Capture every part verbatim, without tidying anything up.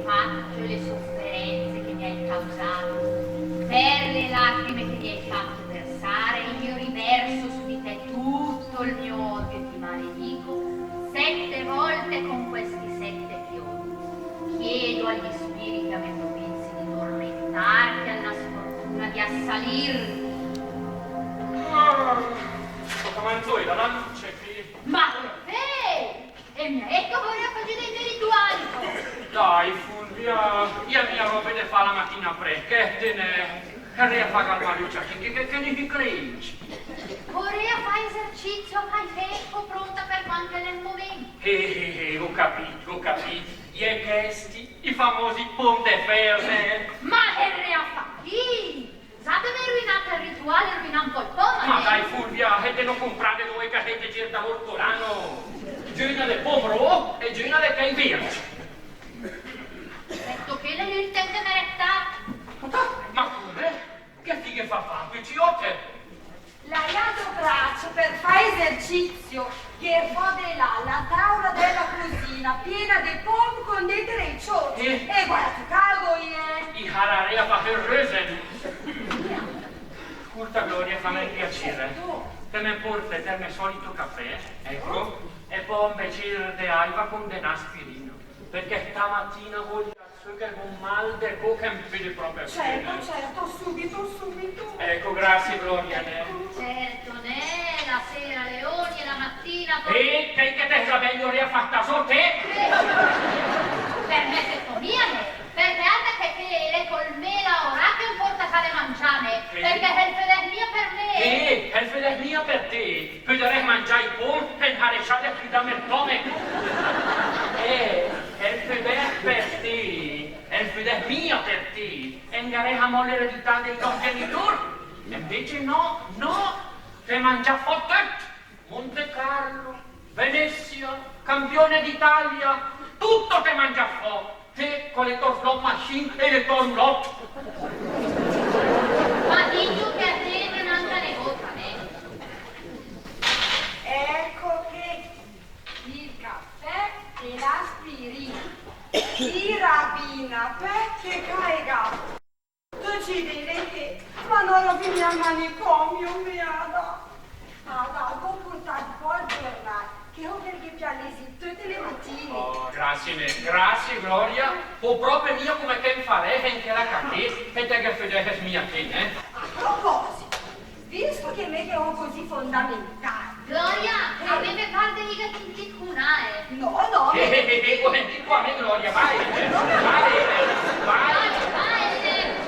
Faccio le sofferenze che mi hai causato, per le lacrime che mi hai fatto versare, io riverso su di te tutto il mio odio e ti maledico sette volte con questi sette fiori. Chiedo agli spiriti a me propizi di tormentarti alla sfortuna di assalirti. Ah, sto comando, la luce qui. Ma che fai? E mia, ecco, vorrei fare dei miei rituali, po. Dai, Fulvia, io mia robe de fa la matina prest, che te ne, che rei a fa la malucia, che, che, che ne ti credi? Vorrei fare esercizio, fai tempo, pronta per quando è il momento. Eh, eh, eh, ho capito, ho capito. I è chesti, i famosi ponte ferne. Ma che rei a fa? Ih! Zà te m'hee ruinàt el ritual, ruinàt un pò el pòm, eh? Ma dai, Fulvia, eh, te no comprande dove che te gir da l'ortolano. Giöna de pòm ros e giöna de chèi vergi. Eco, chèl l'è l'ültim che me resta. Ma come? Che fighe fa fa, picciote? L'hai adopràt per fà esercizio, gh'è fò de là la taula de la cusina piena de pòm con denter i ciocc. Eh? E guarda che caldo che l'è. I hararee a fa el rösen. Scolta, Gloria, fame el piacere. Te me portet el me solito cafè, ecco, e pò un becir de aiva con de n'aspirina, perché stamatina voglio Sö che gh'hoo un mal de cò che 'm fede pròpe a... Certo, certo, subito, subito. Ecco, grazie, Gloria, nè. Certo, nè, la sera leoni e la mattina po... Eh, te che te sa ben, Gloria, fatta sö te. Eh, permetet mia, nè, perché arda che, che l'è col me laorà che 'm porta a cà de mangià, nè, perché el födèss mia per me. Eh, el födèss mia per te. Pöderèss mangià i pòm e 'n haree scià de fridàm el stòmech. Eh, el födèss per te, el födèss mia per te, e 'n gherèss amò l'eredità dei tò genitor. E invece no, no, te mangiàt fò töt. Monte Carlo, Venezia, campione d'Italia, tutto te mangiàt fò. Te, con le tò slot machine e le tò roulotte. Ma dighe che a te te manca negót, nè? Ecco che il caffè e l'aspirina. Tirabina, perché caiga. Te ci vedi che, ma no rovi mia al manicomio, mia, dai. Ah, dai, gh'hoo portàt pò el giornal, che hoo per che pià lèsi töte le matine. Oh, grazie, nè. Grazie, Gloria. Hoo pròpe mia come che 'n farèss, e 'n chèla cà ché, e te ghe födèsset mia ché, nè? A proposito, visto che me che hoo così fondamentale. Gloria, eh, a me me par de iga a sentì cunà, eh. No, no, eh, eh, eh, eh, guarda, qua me, Gloria, vai, eh, vai, eh, vai. Vai, vai, eh.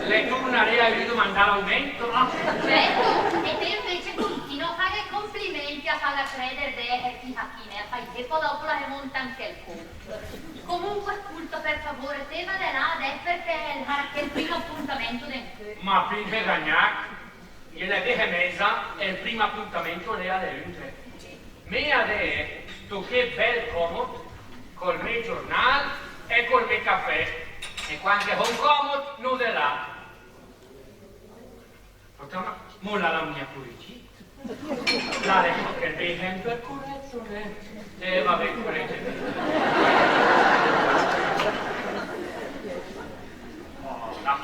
L'è tornaree a domandà l'aumento, no? Certo, e te invece continua a fare complimenti, a falla creder de èss fina fina, e a fà i té, pò dopo la se monta anche el conto. Comunque, sculta, per favore, te va de là adèss perché l'è el primo appuntamento de incö. Ma prima de gnà, e l'è dés e meza, e el primo appuntamento l'è a le ünge. Me adèss stó ché bel comod, col me giornal e col me cafè. E quand che hoo comod, no de là. Porca, ma, ma la, la mia curicì. La l'è che te sét per corèt, nè? Eh, va ben, corèt. Oh, no.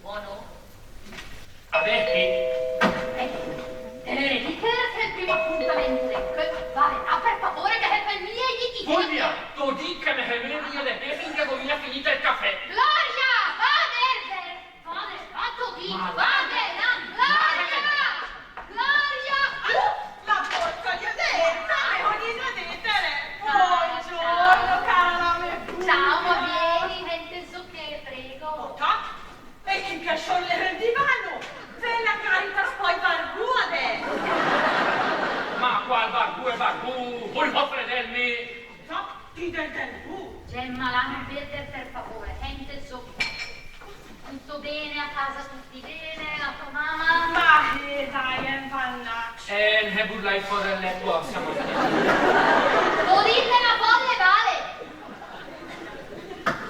Buono? Adèss ché. Eh, eh, dì che l'è el primo appuntamento de incö. Va de là, per favore, che l'è per mia, i... Fulvia, t'hoo dì che me se mèi via de ché finché che gh'hoo mia finìt el cafè. Gloria, va a verder! Va de là, t'hoo dì, va de là, Gloria! Gloria! La porta, Dio, dentro, eh, ogni giorno. Buongiorno, cara la mia Fulvia. Ciao, ma vieni, senta, só ché, prego. Porta? E chi che sciòl el divano? Fé la Caritas pò i barbù adèss. Ma qual barbù e barbù? Hoo el fredèl mé. Fa, ti del del bu. Gemma, lame verder, per favore, senta, só ché. Tutto bene a casa, tutti bene, la tua mamma? Ma, eh, dai, è un pannaccio. Eh, ne burlai fò del lèt, siamo. Lo dite una folle, vale?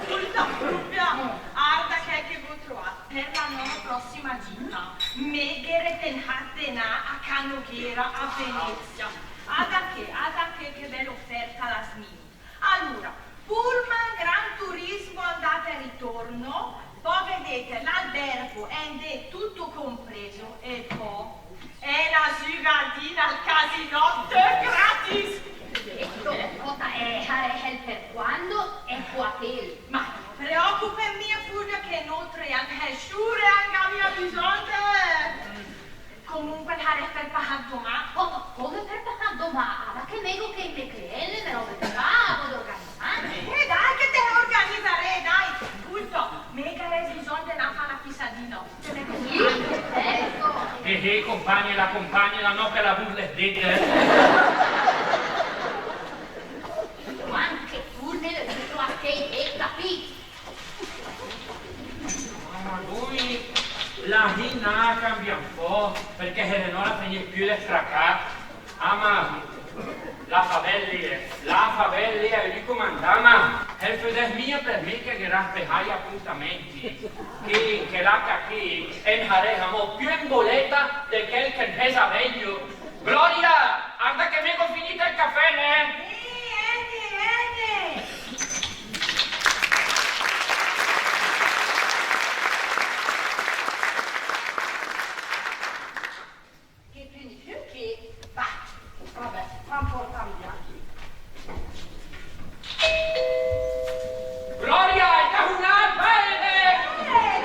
Scolta, Fulvia, arda chèl che gh'hoo troàt per la nò prossima gita. Me gh'ére pensàt de nà a Canoghera, a Venezia. Ada che, ada che, che bèla oferta last minute. Alura, pullman, Gran Turismo, andata e ritorno, pò vedét l'albergo, è tutto compreso, e pò, è la zugadina al casinò, gratis! Certo, pòta, eh, sarèl per quando e pò a te. Ma no te preòcupet mia, Fulvia, che nóter anche sciure, anche mia bisògn. Comunque, sarèl per pagàt domà. Oh, come per pagàt domà? Ada che me gh'ó ché i mé cliènt, le mé ròbe de cà, gh'ó de organizàm. Eh, dai, che te organizarét, dai. Scolta, me gh'avrès bisògn de nà a fà la pisadina. Te me compàgnet? Certo. Eh, eh, compàgnela, compàgnela, no che la burles de te. Anche tu ne l'hai detto a te, hai capito? Ma dói, la sina la cambià un pó, perché se no la finìs piö de stracà. Ah, ma la fa bèl lé, la fa bèl lé, la comandàa, ma el födès mia per me che gh'éra spesàcc i apuntamèncc. Che, che la ca che, en sarèss amò piö in bolèta de chèl che en sét zà vègn. Gloria, arda che me gh'ó finìt el cafè, nè? Sì, ègn, ègn. Che piö, piö che, va, va bè, ma pòrtam vià. Gloria, el cafunàl, va, eh, eh! Eh,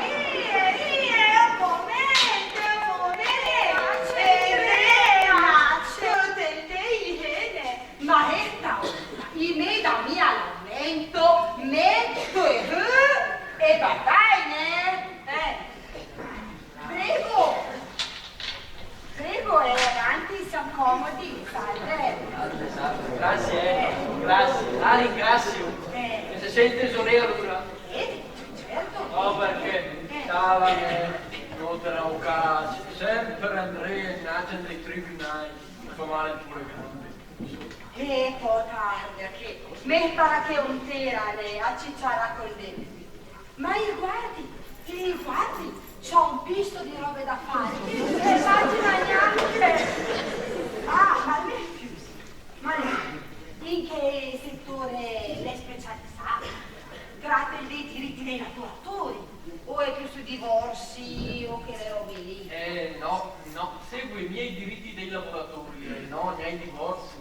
eh, eh, un momènt, un momènt. Eh, eh, eh, te intèndet, ma sènta, i me dà mia l'aumento, me, eh, eh, e va bè, eh? Eh. Prego! Prego, eh, avanti, si accomodi, salve. Salve, salve. Grazie, eh, grazie. La ringrazio. Eh. Che se sente sorella, allora? Eh, certo. No, perché, eh, stava, eh, no te la boca, sempre andrei innanzi ai tribunali, mi fa male pure grande. Eh, pòta, arda che, me par che ónter a ciàcare con de Ma i guardi, i guardi, c'ho un pisto di robe da fare, che non se immagina neanche. Ah, ma me scusi, ma lei in che settore l'è specializzato? Tratta dei diritti dei lavoratori, o è più su divorzi o che le robe lì? Eh, no, no, seguo i miei diritti dei lavoratori, eh, no, né i divorzi.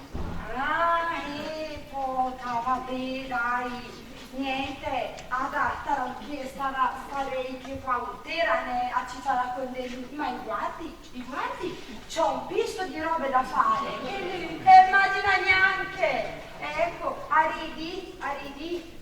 Ah, eh, pòta, va bè, dai. Niente, adatta, che stava, starei che qua ónter a ciàcare con de lü, ma i guardi, i guardi, c'ho un pisto di robe da fare, che lü, eh, immagina neanche. Ecco, arrivi, arrivi.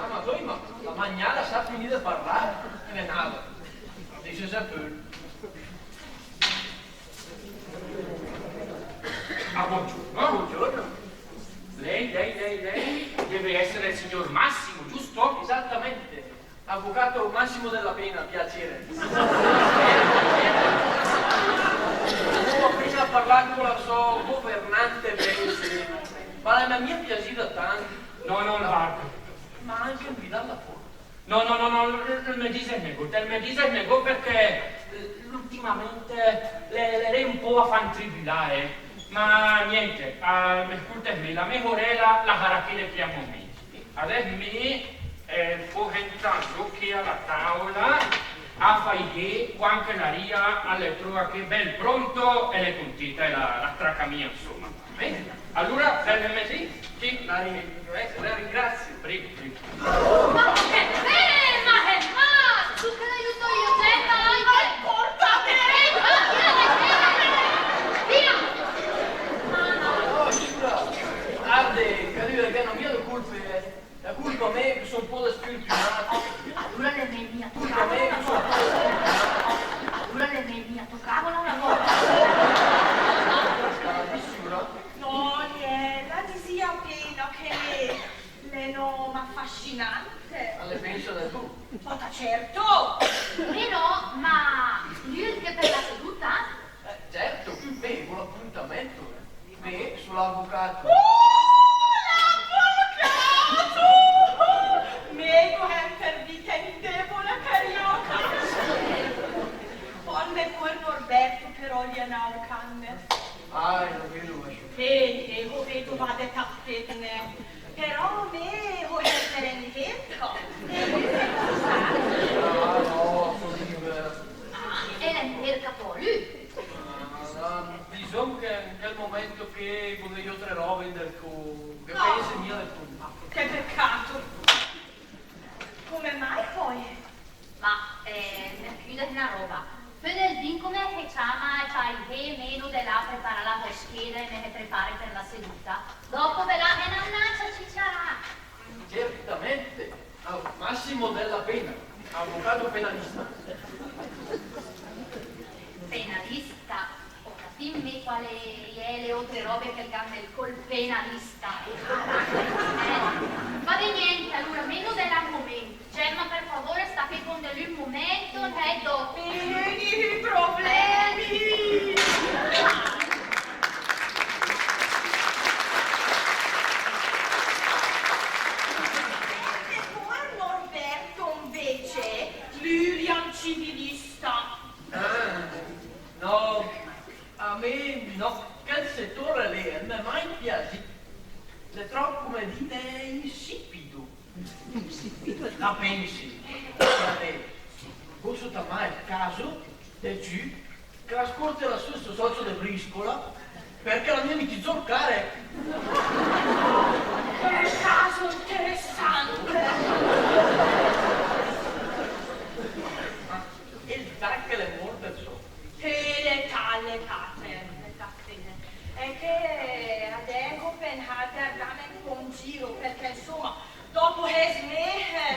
Ah, ma dói, ma la magnada s'à finìt de parlà e me n'ado. Dise se pöl. Ah, buongiorno. Buongiorno. Lei, lei, lei, lei deve essere il signor Massimo, giusto? Esattamente. Avvocato Massimo Della Pena, piacere. Stavo appena parlà con la sua governante, pensi. Ma la m'à mia piasìda tant. No, no, no. Ma anche lui dalla porta. No, no, no, no, el, el me dìs negót, el me dìs negót perché, eh, ültimamente l'è, l'è, l'è un pó a fàm tribülà, eh. Ma niente, ah, me scóltet, la me sorèla la sarà ché de ché a momèncc. Adès me, eh, pò sentàm zó ché a la tàola, a fà i gé, quand che la ria, la tröa ché bèl pronto e l'è contéta e la, la straca mia, insóma. Bene, allora, eh, me sì, sì, la ri-, eh, la ringrazio. Prego, prego. Ma che bene, ma che ma-, tu che l'hai tutto io, senta, anche. Portate! Via! Oh, sciura, arde, che lü, che no m'à mia de culpe, eh. L'è culpa mé che só un pó desfürtünàt. Alura l'è mé mia tocàla una vòlta. Alura l'è mé mia tocàla una vòlta. Sciura? No, niènt, la disìa apéna che l'è n'òm afascinante. Ma l'è, pènsa de tù. Pòta, certo! Roberto però l'è anàu a cà. Ah, l'è vèra, ma... Eh, eh, ó vedü, va de tapet, nè. Però mé ó de fà en hélta. E lü cosa sa? Ah, no, só in hélta. Ah, e l'è en hélta pò lü. Ah, no, disóm che en chèl momènt ché völe ótre ròbe, che pènse mia de cóme. Che peccato. Come mai pò? Ma, eh, me scüse öna ròba. Pödel dìm come se ciama chèl che mé de là a preparà la scheda e me prepare per la seduta? Dòpo ve la, e n'è öna ciaciara. Certamente, al massimo della pena, avvocato penalista. Penalista? Ó capìt mé quale i è le ótre ròbe che gh'à el còl penalista. Eh, va bé, niènt, alura, meno de là al momènt. Gemma, per favore, sta ché con de lü ü momènt, eh, dòpo. I problemi! E pò Norberto invece, lü l'è ü civilista. Ah, no. A mé no, chèl setór lé, eh, m'è mai piasìt. L'è tròp, come dì, insipido. La pènse, guarda, gh'ó sö tamà el caso de giü che la scórtela sö sto sòcio de briscola, perché la mia mé ti zórga, eh. Che caso interessante! E l'età che l'è mórt, insóma. Eh, l'età, l'età, eh, l'età, sì. È che adès gh'ó pensàt de 'ndàm en giro, perché, insóma, dòpo sés mes, eh.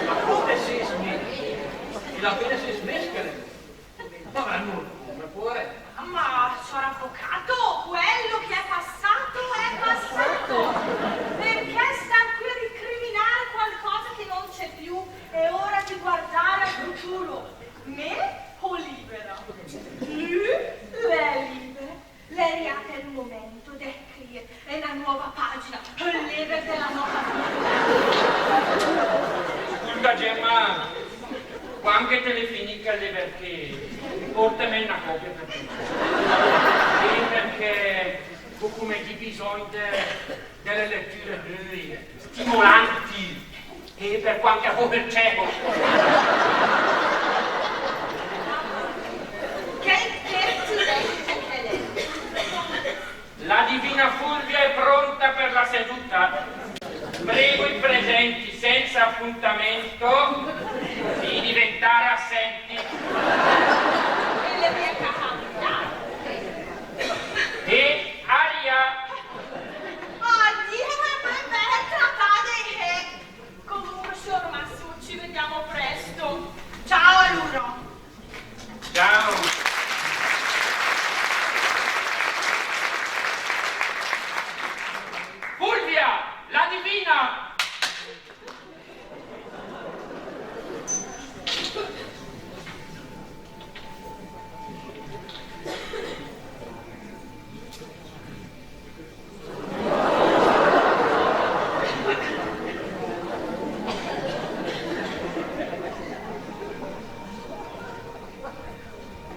Ma come sés mes? L'è apéna sés mes che l'è. Ma, ma no, come, poverèla? Ma, sior avvocato, quello che è passato è passato. Perché star qui a ricriminare qualcosa che non c'è più? È ora di guardare al futuro. Mé ó libera. Lü l'è liber. L'è riàt el momènt de scrive öna nòva pagina, ol lìber de la nòva vita. Scólta, Gemma, quand che te l'é finìt chèl lìber ché, pórtem öna còpia per piacere. Sì, perché gh'ó, come dì, bisògn de, de letture nöe, stimolanti. E per quant che gh'ó el cègo. Che, che ti dèise che l'è? La divina Fulvia è pronta per la seduta. Prego i presenti senza appuntamento di diventare assenti. E le mie capacità. E aria! Oddio, ma poi bella trattata, eh! Comunque, signor Massimo, ci vediamo presto. Ciao, allora. Ciao. Fulvia, la divina!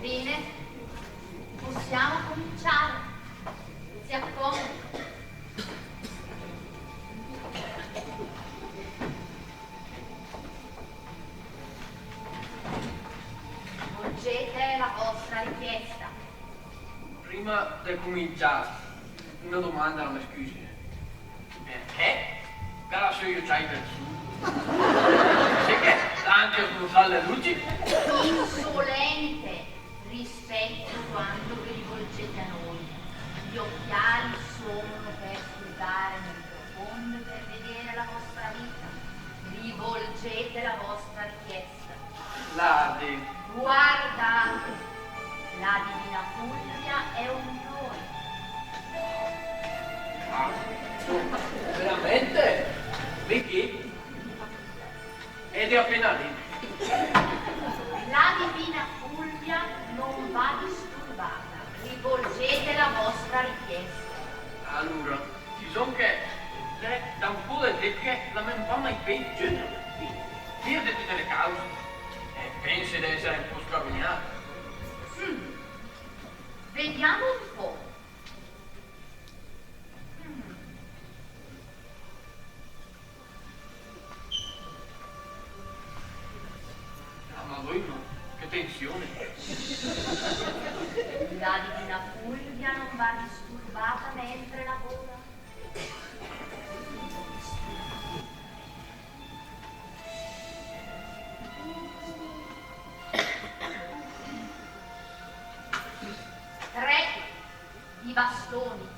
Bene, possiamo cominciare. Si accomodi. Volgete la vostra richiesta. Prima de cumincià, öna domanda, la me scüse. Perché? Che la sö i öciài per sù. Sé che l'à anche smussàt le luci? Insolente! Rispetto quando vi rivolgete a noi. Gli occhiali sono per scrutare nel profondo e per vedere la vostra vita. Rivolgete la vostra richiesta. La di... Guardate, la divina Fulvia è un noi. Ah, insomma, veramente? Perché? Ed è appena lì. La divina Fulvia non va disturbata. Rivolgete la vostra richiesta. Alura, disóm che l'è da ü pó de tép che la me 'n pà mai fà giögh. Via de tüte le cause. Eh, pensi de èser un po' scarugnada. Mm. Vediamo un po'. Mm. Ah, Madonna, che tensione. La divina Fulvia non va disturbata mentre lavora. Tre di bastoni.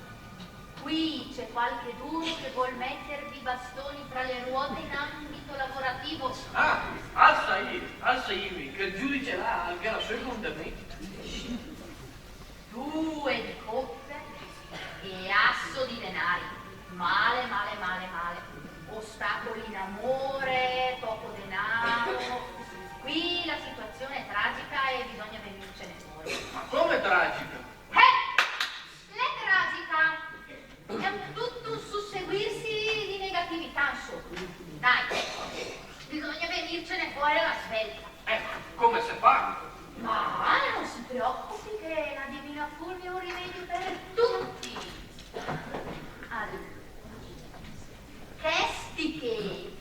Qui c'è qualcheduno che vuol mettervi i bastoni fra le ruote in ambito lavorativo. Ah, al sa ì, al sa ì, che el giüdice là al gh'à la sö condanna. Due di coppe e asso di denari. Male, male, male, male. Ostacoli in amore, poco denaro. Qui la situazione è tragica e bisogna venircene fuori. Ma come tragica? Eh! L'è tragica! È un, tutto un susseguirsi di negatività, insomma. Dai, bisogna venircene fuori alla svelta. Eh, come se fa? Ma non si preoccupi che la divina Fulvia ha un rimedio per tutti. Allora, chèsti ché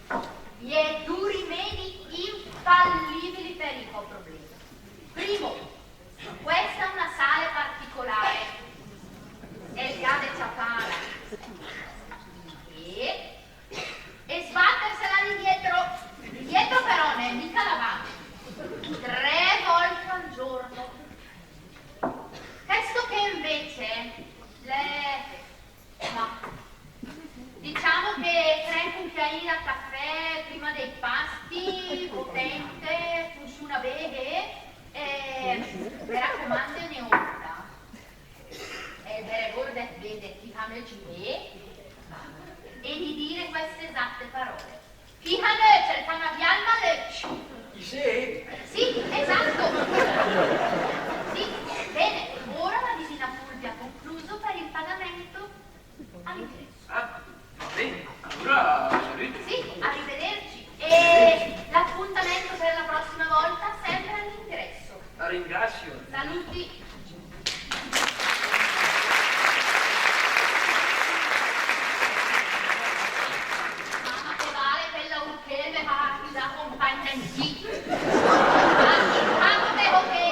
i è du rimedi infallibili per i sò problemi. Primo, questa è una sala particolare. El gh'à de ciapàla e, e sbàtersela di dietro. Di dietro però, nè, mica davanti. Tre volte al giorno. Chèsto ché invece l'è Ma diciamo che tre cucchiarini de cafè prima dei pasti, potente, funziona bene, e me racomande öna ólta, eh, de regórdet bé de fìga nöcc e di dire queste esatte parole. Fìga nöcc, el fa 'na biàlma l'öcc. Isé? Sì, esatto. Sì, bene, ora la divina Fulvia ha concluso per il pagamento all'ingresso. Ah, va bene. Allora, saluto. Sì, arrivederci. E l'appuntamento per la prossima volta sempre all'ingresso. La ringrazio. Saluti. Mama, che vale quella urchella, ma chi la compagna in chi? Ah, ah, come ho che,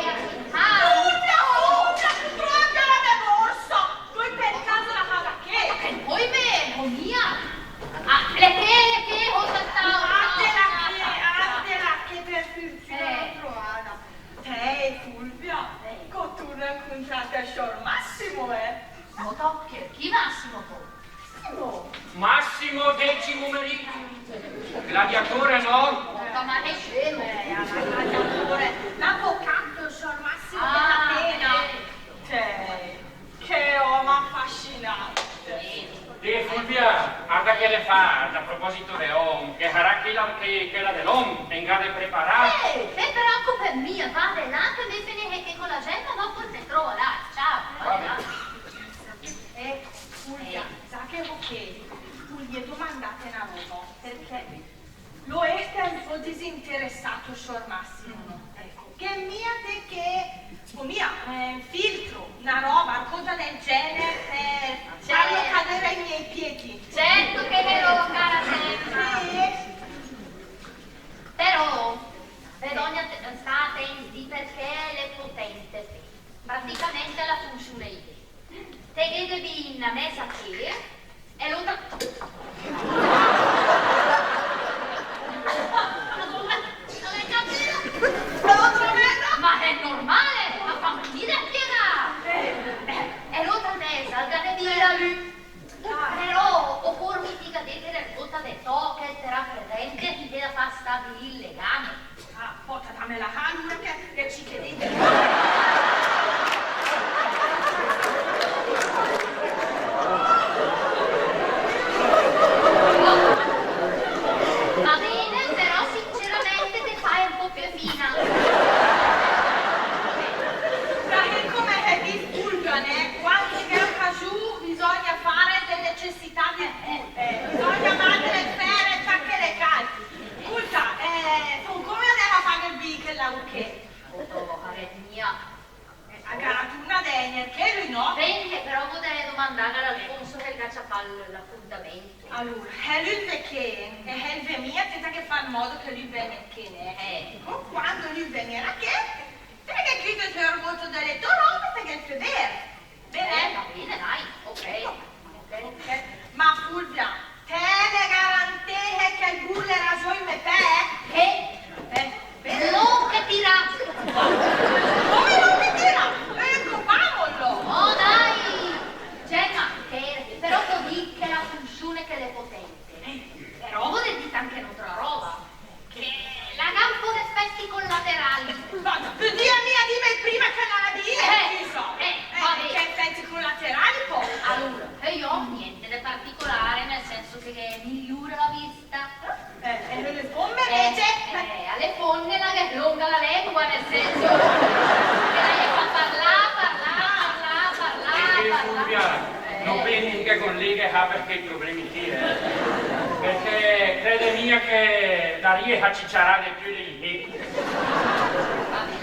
ah. Urla, urla, proprio la mia borsa! Voi per caso la paga che? Che voi me, o mia? Ah, le che, le che, ho saltado. Arte la che, arte la che, per fortuna l'ho trovata. Te, Fulvia, eh, co tu incontrate a scior Massimo, eh? Ma tocca, chi Massimo po? Massimo. Massimo Decimo Meridio. Gladiatore, no? Ma che scemo. Eh, gladiatore. L'avvocato, il signor Massimo della Pena. Ah, eh. Cioè, che omo affascinante. Eh, Fulvia, arda che l'è fà, a proposito de om, che sarà chèla, che, chèla de l'om, en gh'à de preparà. Eh, te preoccupe mia, va de là che me fenì che con la Gemma, dopo te trovo là. Ciao, va de là. Eh, Fulvia, eh, sa che ho che, vuria domandarte una roba, perché l'è stà un po' disinteressato, signor Massimo, no? Ecco, che mia te che, o mia, eh, filtro, una roba, una cosa del genere, per farlo cadere ai miei piedi. Certo che ve lo, cara Gemma. Sì. Però, bisogna te-, stà atenti perché l'è potente. Praticamente la funziona isé. Te gh'é de dì una mèsa che, e l'ótra. Ma è normale, ma fa finì de spiegà. Eh, e l'ótra mèsa, gh'à de dìla lü. Però ocór mia mèghe dì de ergóta de tò, che te rapresente, che te la fa stabilì il legame. Ah, pòta, dàmela alura che, che ci chède. Va bene, però sinceramente te fee un po' piö fina. Dai, come che dì Fulvia, né, quando gh'è ocasiù bisogna fare le necessità virtù, eh, bisogna màter el fee tra chèle che l'è calde. Scolta, eh, Alura, eh, lü 'l vé ché, e, eh, 'l vé mia, te gh'é de fà in modo che lü 'l vegna ché, né? Ecco, quando lü 'l vegnarà ché, te ghe cüdet ol bót de le tò robe, te ghe 'l fé vèd. Bene? Eh, va bene, dai, ok. Ok, ok. Ma Fulvia, te me garanteset che 'l burlerà zó i mé pé? Eh? Eh, bene. Lóchet i rà. Come lóchet i rà? Ecco, vamolo. Oh, dai! Gemma, che, però t'ó dicc che la funsiù che l'è potente. Eh, però gh'ó de dì anche n'ótra roba. Che la gh'à un pó d'efècc colateràl. Ma, Dio mio, dìmel prima che la la dìga, eh, chi só. Eh, va bé. Che efècc colateràl, pò? Alura, eh, io, niente de particolare, nel senso che migliora la vista. Eh, e le fómne, eh, invece? Eh, a le fómne la ghe slónga la lèngua, nel senso che la ghe fa parlà, parlà, parlà, parlà, eh, eh, parlà. Fulvia, no pensi che con lé che gh'ó perchè i problemi ché, eh? Perché crède mia che la rièss a ciciarà de piö de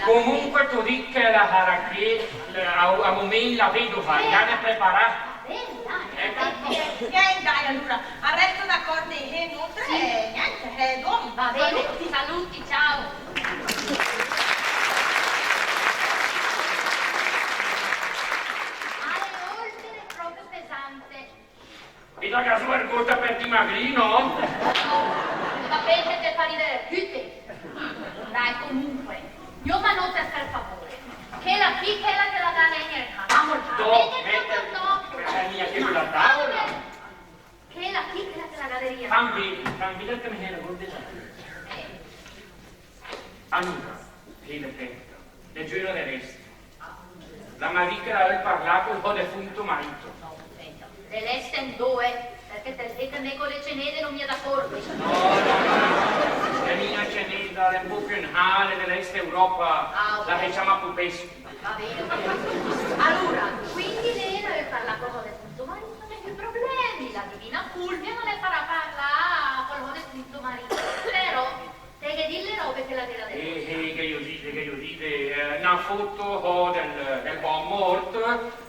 Comunque, t'ó dicc che la sarà ché, a, a momènt la vedo, va, eh, la gh'à de preparà. Va bene, dai. Ecco. Eh, eh, eh, dai, alura, al resto d'acòrd, eh, nóter, sì, eh, niente, eh, dóma. Va bene, saluti. Saluti, ciao. Ah, l'è óltre, l'è pròpe pesante. E la gh'à zó ergóta per dimagrì, no? No, ma pensa che fa ridere tüte. Dai, comunque, gnóma nóter, per favore. Chèla ché, chèla te la gh'à de gnì a cà. Vamos, dai. Vedi che mète, mète mia ché la tàola. Chèla ché, chèla te la gh'à de gnì a cà. Fam vèd, fam vèd che me se regórde. Eh. Alura, che l'è pènta, l'è giöro de rèsta. La m'à dicc che la öl parlà col sò defunto marito. No, spèta. De rèsta 'ndóe? Perché te sét che mé co le cenede no mia d'acòrde. No, no, no, no. L'è mia ceneda, l'è un pó piö in là, l'è de l'Est Europa. Ah, ok. La se ciama pupescu. Va bene, ok. Alura, quindi lé la öl parlà col sò defunto marito, gnà piö problemi, la divina Fulvia la la farà parlà col sò defunto marito. Però Te ghe dì le robe che la gh'éra de... Eh, eh, che gh'ó dicc, che gh'ó dicc, eh, na foto, oh, del, del bò mórt,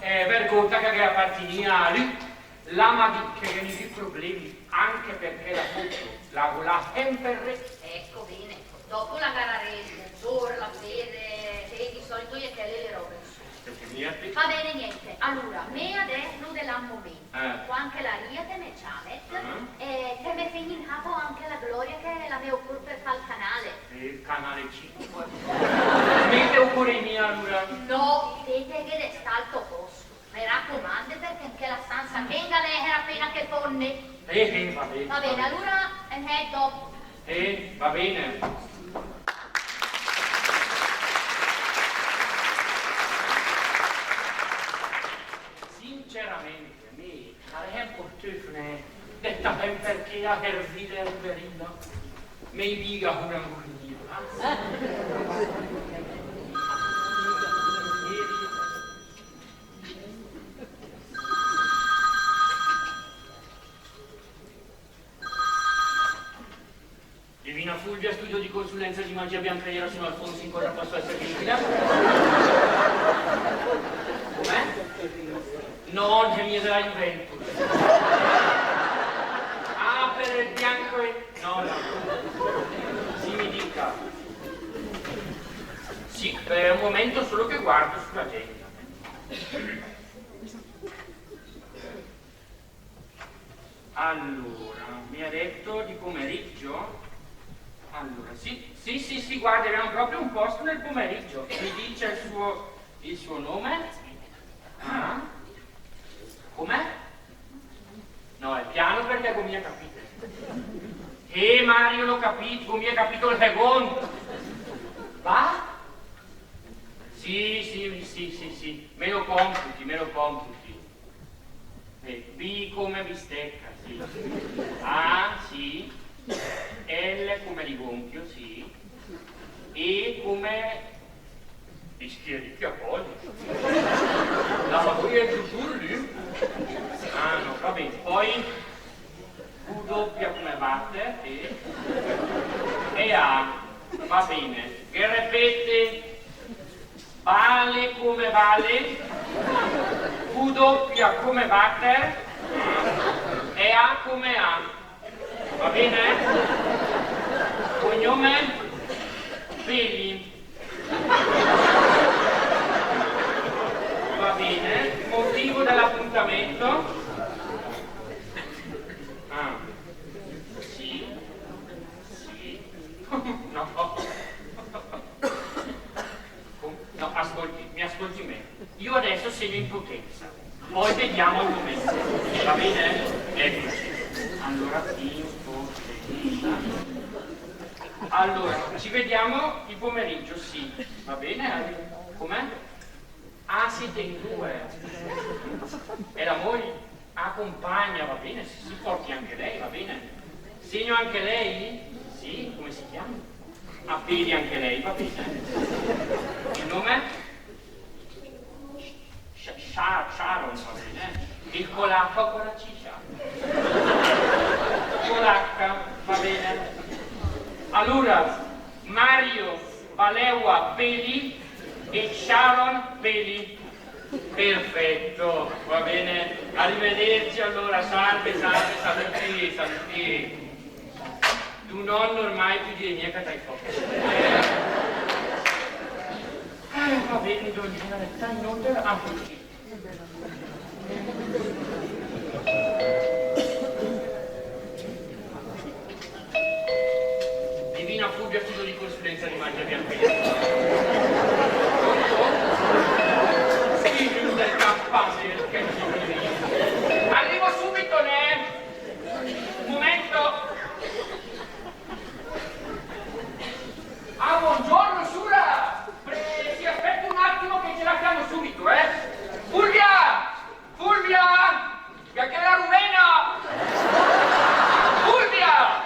eh, vergóta che la apartignìa a lü. La m'à dicc che gh'è gnì problemi, anche perché la foto la gh'ó laa sèmper ré. Ecco, bene. Dopo la gh'à de vèd, la vèd, eh, di solito i è chèle le robe. Va bene, niente. Alura, mé adès l'ó de là un momènt. Eh. Quando che la ria te me ciamet, eh, te me fét gnì in capo anche la Gloria che la me ocór per fà 'l canale. Eh, canale cinque. Mé te ocóre mia, alura? No, te, te gh'ét de stà al tò pòst. Me racomande, perché in chèla stansa gh'è gnà de èser apéna che fómne. Eh, eh, va bene. Va bene, alura, eh, dòpo. Eh, va bene. Sinceramente, a mé, a rènt un pó stöf, né, de stà sèmper ché a servì de ruberina. Mé i diga una ruberina. Divina Fulvia, studio di consulenza di magia bianca nera, sono Alfonso, in cosa posso esservi utile? Com'è? No, l'è mia de la Juventus. Ah, per il bianco e... No, no. Sì, mi dica. Sì, eh, un momento solo che guardo sull'agenda. Allora, mi ha detto di pomeriggio? Allora, sì, sì, sì, sì, guardi, abbiamo proprio un posto nel pomeriggio. Mi dice il suo, il suo nome? Ah? Com'è? No, è piano perché gh'ó mia capìt. Eh, Mario, l'ó capìt, gh'ó mia capìt ol segónd. Va? Sì, sì, sì, sì, sì. Me lo computi, me lo computi. Eh, B come bistecca, sì. A, sì. L come rigonfio, sì. E come... Bischieri, che a poli. La fa pure il sussurro, lui? Ah, no, va bene. Poi W come water, sì. E A, va bene. Che ripete? Bale come vale, W come water, E A come A. Va bene? Cognome? Peli. Va bene. Motivo dell'appuntamento? Ah, sì. Sì. No. No, ascolti, mi ascolti me. Io adesso segno in potenza. Poi vediamo al momento. Va bene? Eccoci. Allora, in potenza. Allora, ci vediamo il pomeriggio, sì. Va bene? Com'è? Ah, siete in due. È la moglie? Ah, compagna, va bene, sì, sì, porti anche lei, va bene. Segno anche lei? Sì, come si chiama? A Peli anche lei, va bene. Il nome? Sha-, Sha-, Sharon, va bene. Il con l'H o con la C? Con l'H, va bene. Allora, Mario Balewa Peli e Sharon Peli. Perfetto, va bene. Arrivederci allora, salve, salve, saluti, saluti. D'un onno ormai piö de mia che t'hai fórt. Eh, va bene, dóna Ginetta, inoltre, ah, sì. Divina furbia, studio di consulenza di Magia Bianca. Figlio del cappano, che... Arrivo subito, né? Un momento. Ah, buongiorno, sciura! Pre-, sì, aspetta un attimo che ce la chiamo subito, eh! Fulvia! Fulvia! Che, che la rumena! Fulvia!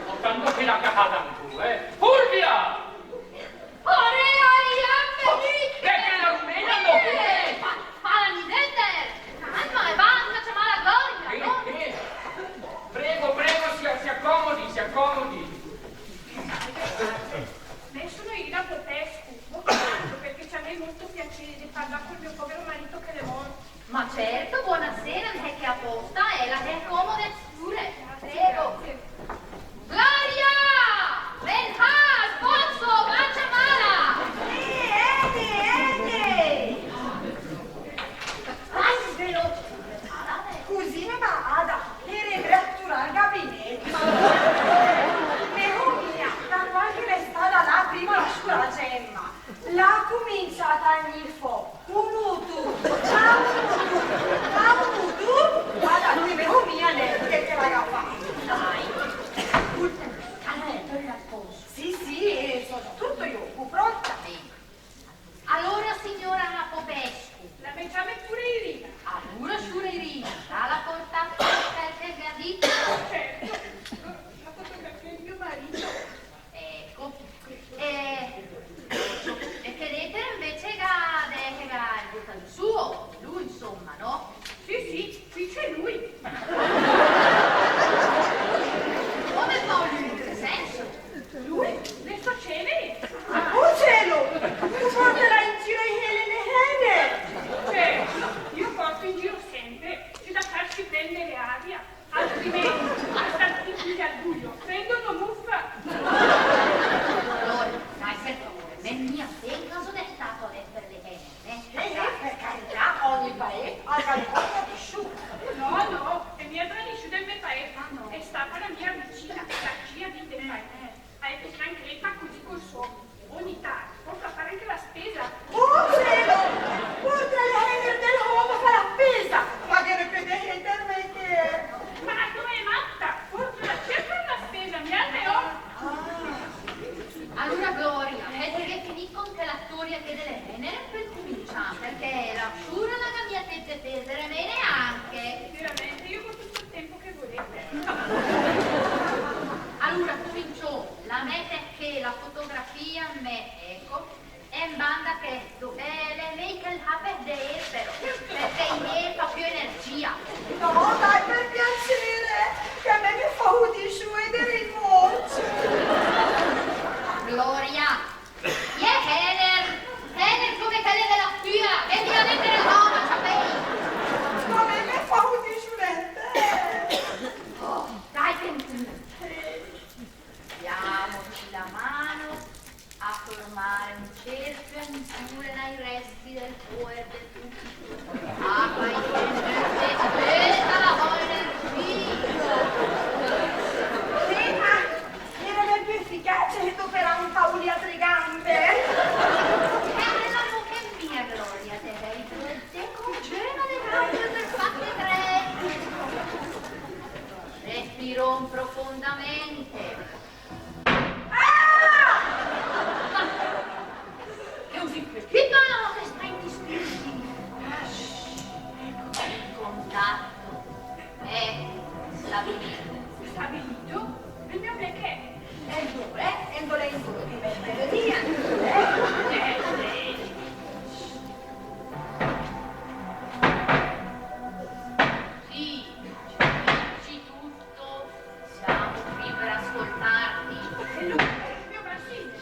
Ho tanto che la cagata tu, eh! Fulvia! Ore, ore, ore, che, che la rumena no, eh! Fa, fa la nidete! Calma, e va a ciamà la Gloria, no? Eh, eh. Prego, prego, si, si accomodi, si accomodi. Me só Irina Popescu, vó ché, perché ci avrebbe molto piacere di parlare col mio povero marito che l'è mórto. Ma certo, buonasera, l'è ché aposta, eh, la s'accomode pure. Prego. Grazie. Gloria! Ven ché, spòso, va a ciamàla! Eh, eh, eh, eh! Vai, veloce! Cusì me va a dà, l'ére dré a turà 'l gabinèt. Me ó mia, da quand che l'è stada là prima la sciura Gemma, l'à cuminciàt a gnì fò. Un utu, a un utu, a un utu, guarda, te vedo mia, né, che te la ga fà. Dai. Scolta, calma, te la poso. Sì, sì, eh, so già tutto io, pronta. Bene. Allora, signora Popescu. La me ciame pure Irina. Allora, sciura Irina, la la porta perché mi ha detto. Certo, la fotografia di mio marito. Ecco. E, e che lettera invece che ha, che ha il suo, lui, insomma, no? Sì, sì, qui c'è lui. Come fa lui? In che senso? Lui, le sue ceneri. Oh cielo! Lu pórta in giro i Helen e Heiner! Cioè, io porto in giro sempre, c'è da farsi prendere aria. Altrimenti, a sta zitì al buio, prendo una muffa. Allora, dai, per favore, me mia sé cosa de stà a dì per le hènere, eh? Eh, eh, per carità, ogni paese ha qualcosa di sciù. No, no, e mia tradisciù del me paese. Ah, no. È stata la mia vicina, la zia di te paese. Eh, eh. È più tranquilla così col suo. Ogni tanto, porta a fare anche la spesa. Oh, cielo! Porta le hènere del home a fà la spesa! Ma che repete per me che... Ma la tua è matta! Porta la cifra alla spesa, mia te ho! Ah. Allora, Gloria, eh, te gh'ét finìt con chèla storia ché de le hènere, pöl cumincià, perché la sciura la gh'à mia tép de pèrdere, me neanche. Veramente, io ho tutto il tempo che volete. Allora, cumincióm, la mète ché la fotografia, me, ecco, e in banda chèsto, eh, l'è mèi che l'hà per de él, però, perché i mé fa piö energia. No, dai, per piacere, che a me me fa hudì sù e de rimórcc. Gloria, i è hènere, hènere come chèle de la stua, che ti la mète la dòna, sapéi? Ma a me me fa hudì sù de te. Pure nai resti del cuore de tutti. Ah, ma io... Sì, ma era ben piö eficace che doperà un pauli a tre gambe. Eh, la mucca mia, Gloria, te vedi, te congedo le gambe per fatte tre. Respirò profondamente. Ah! Che us... Che parla, che sta in dispirti? Ah, shh, ecco, il contatto è stabilito. Stabilito? Il mio perché? È il due, è il due, è il due, è il due, è il due. Sì, sì, sì, tu. Siamo qui per ascoltarti. E lui, il mio Basile,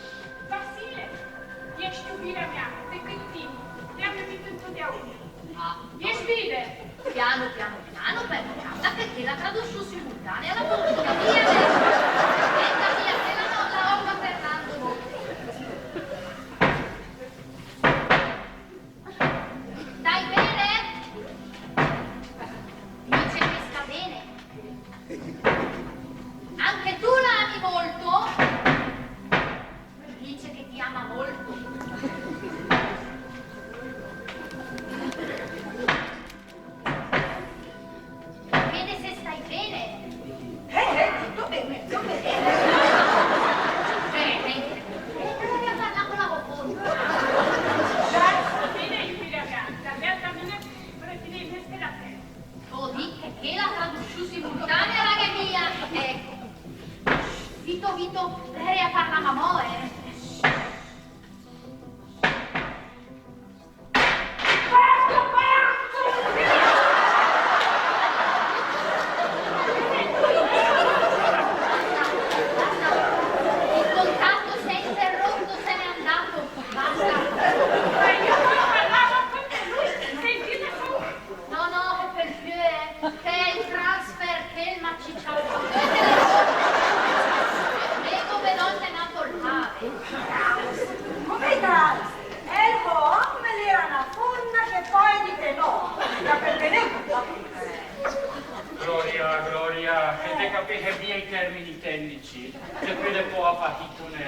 Basile, riesci a capire la mia, te cretini, la mia vita in tutte ore. Ah, riesci a vivere? Piano, piano, piano, perché guarda che la traduzione simultanea la porto via adesso. Aspetta, via, che la, la roba Fernando. Stai bene? Dice che sta bene. Anche tu la ami molto? Dice che ti ama molto. Vede se stai bene. Eh, eh, tutto bene, tutto bene. Bene. E cosa ne parla con la voce? Dai, sta bene, io mi ragazza, adesso mi ne... T'ó dicc che la traduzione simultanea la gh'è mia. Ecco. Vito, Vito, lei a parla mamò, eh. Il contatto si è interrotto, se n'è andato. Basta. Ma io non parlavo con lui, sentite su. No, no, che per piö, eh, che è il transfer che il macicia. Prego, ve do il tenato il pave. Come dai? El hò, me l'era na fómna che pò dì de no. Mica per tenere un po'. Gloria, Gloria, che te capéset mia i termini tecnici, che pöde pò fà hito, né.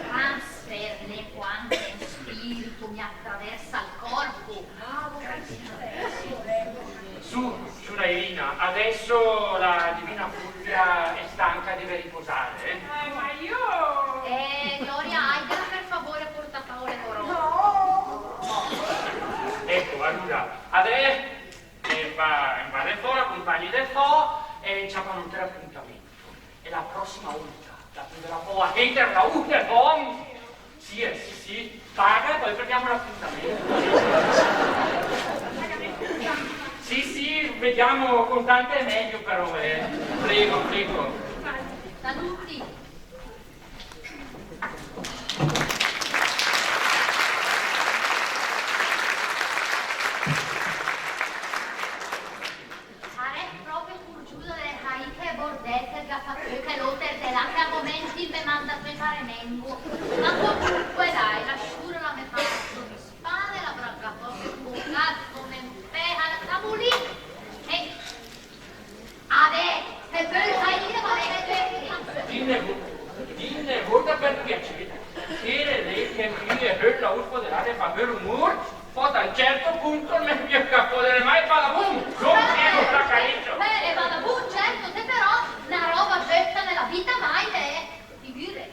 Transfer l'è quando un spirito mi attraversa il corpo. Su, signorina, adesso la divina Fulvia è stanca, deve riposare, eh? Eh, ma io... Eh, Gloria, àidela per favore portà fò le corone. No! Ecco, allora, adès, eh, va, va de fò, compàgnela de fò e ciapa un alter appuntamento. E la prossima volta la pöderà pò hènderla ü telefon. Sì, eh, sì, sì. Paga e poi prendiamo l'appuntamento. Sì, sì, vediamo, contante è meglio però, eh. Prego, prego. Saluti. Sarèss pròpe curgiuda de saì che bordèl che el gh'à fat chèl óter de là, che a momèncc me manda sö a remengo. Ma comunque dai, la sciura la me fa sö de spale, la braga fò che bocàt, come un pèsc a tavolì. E adès, e pö saì che va bene. Dìm, dìm, dìm per piacere. Che l'è che mi höllo ü po' de là de fà bel umor, pò a un certo punto me, me capò de le mà e badabum, come che la caècia. Eh, e badabum, certo, se però na roba giösta nella vita mai, eh, figüre.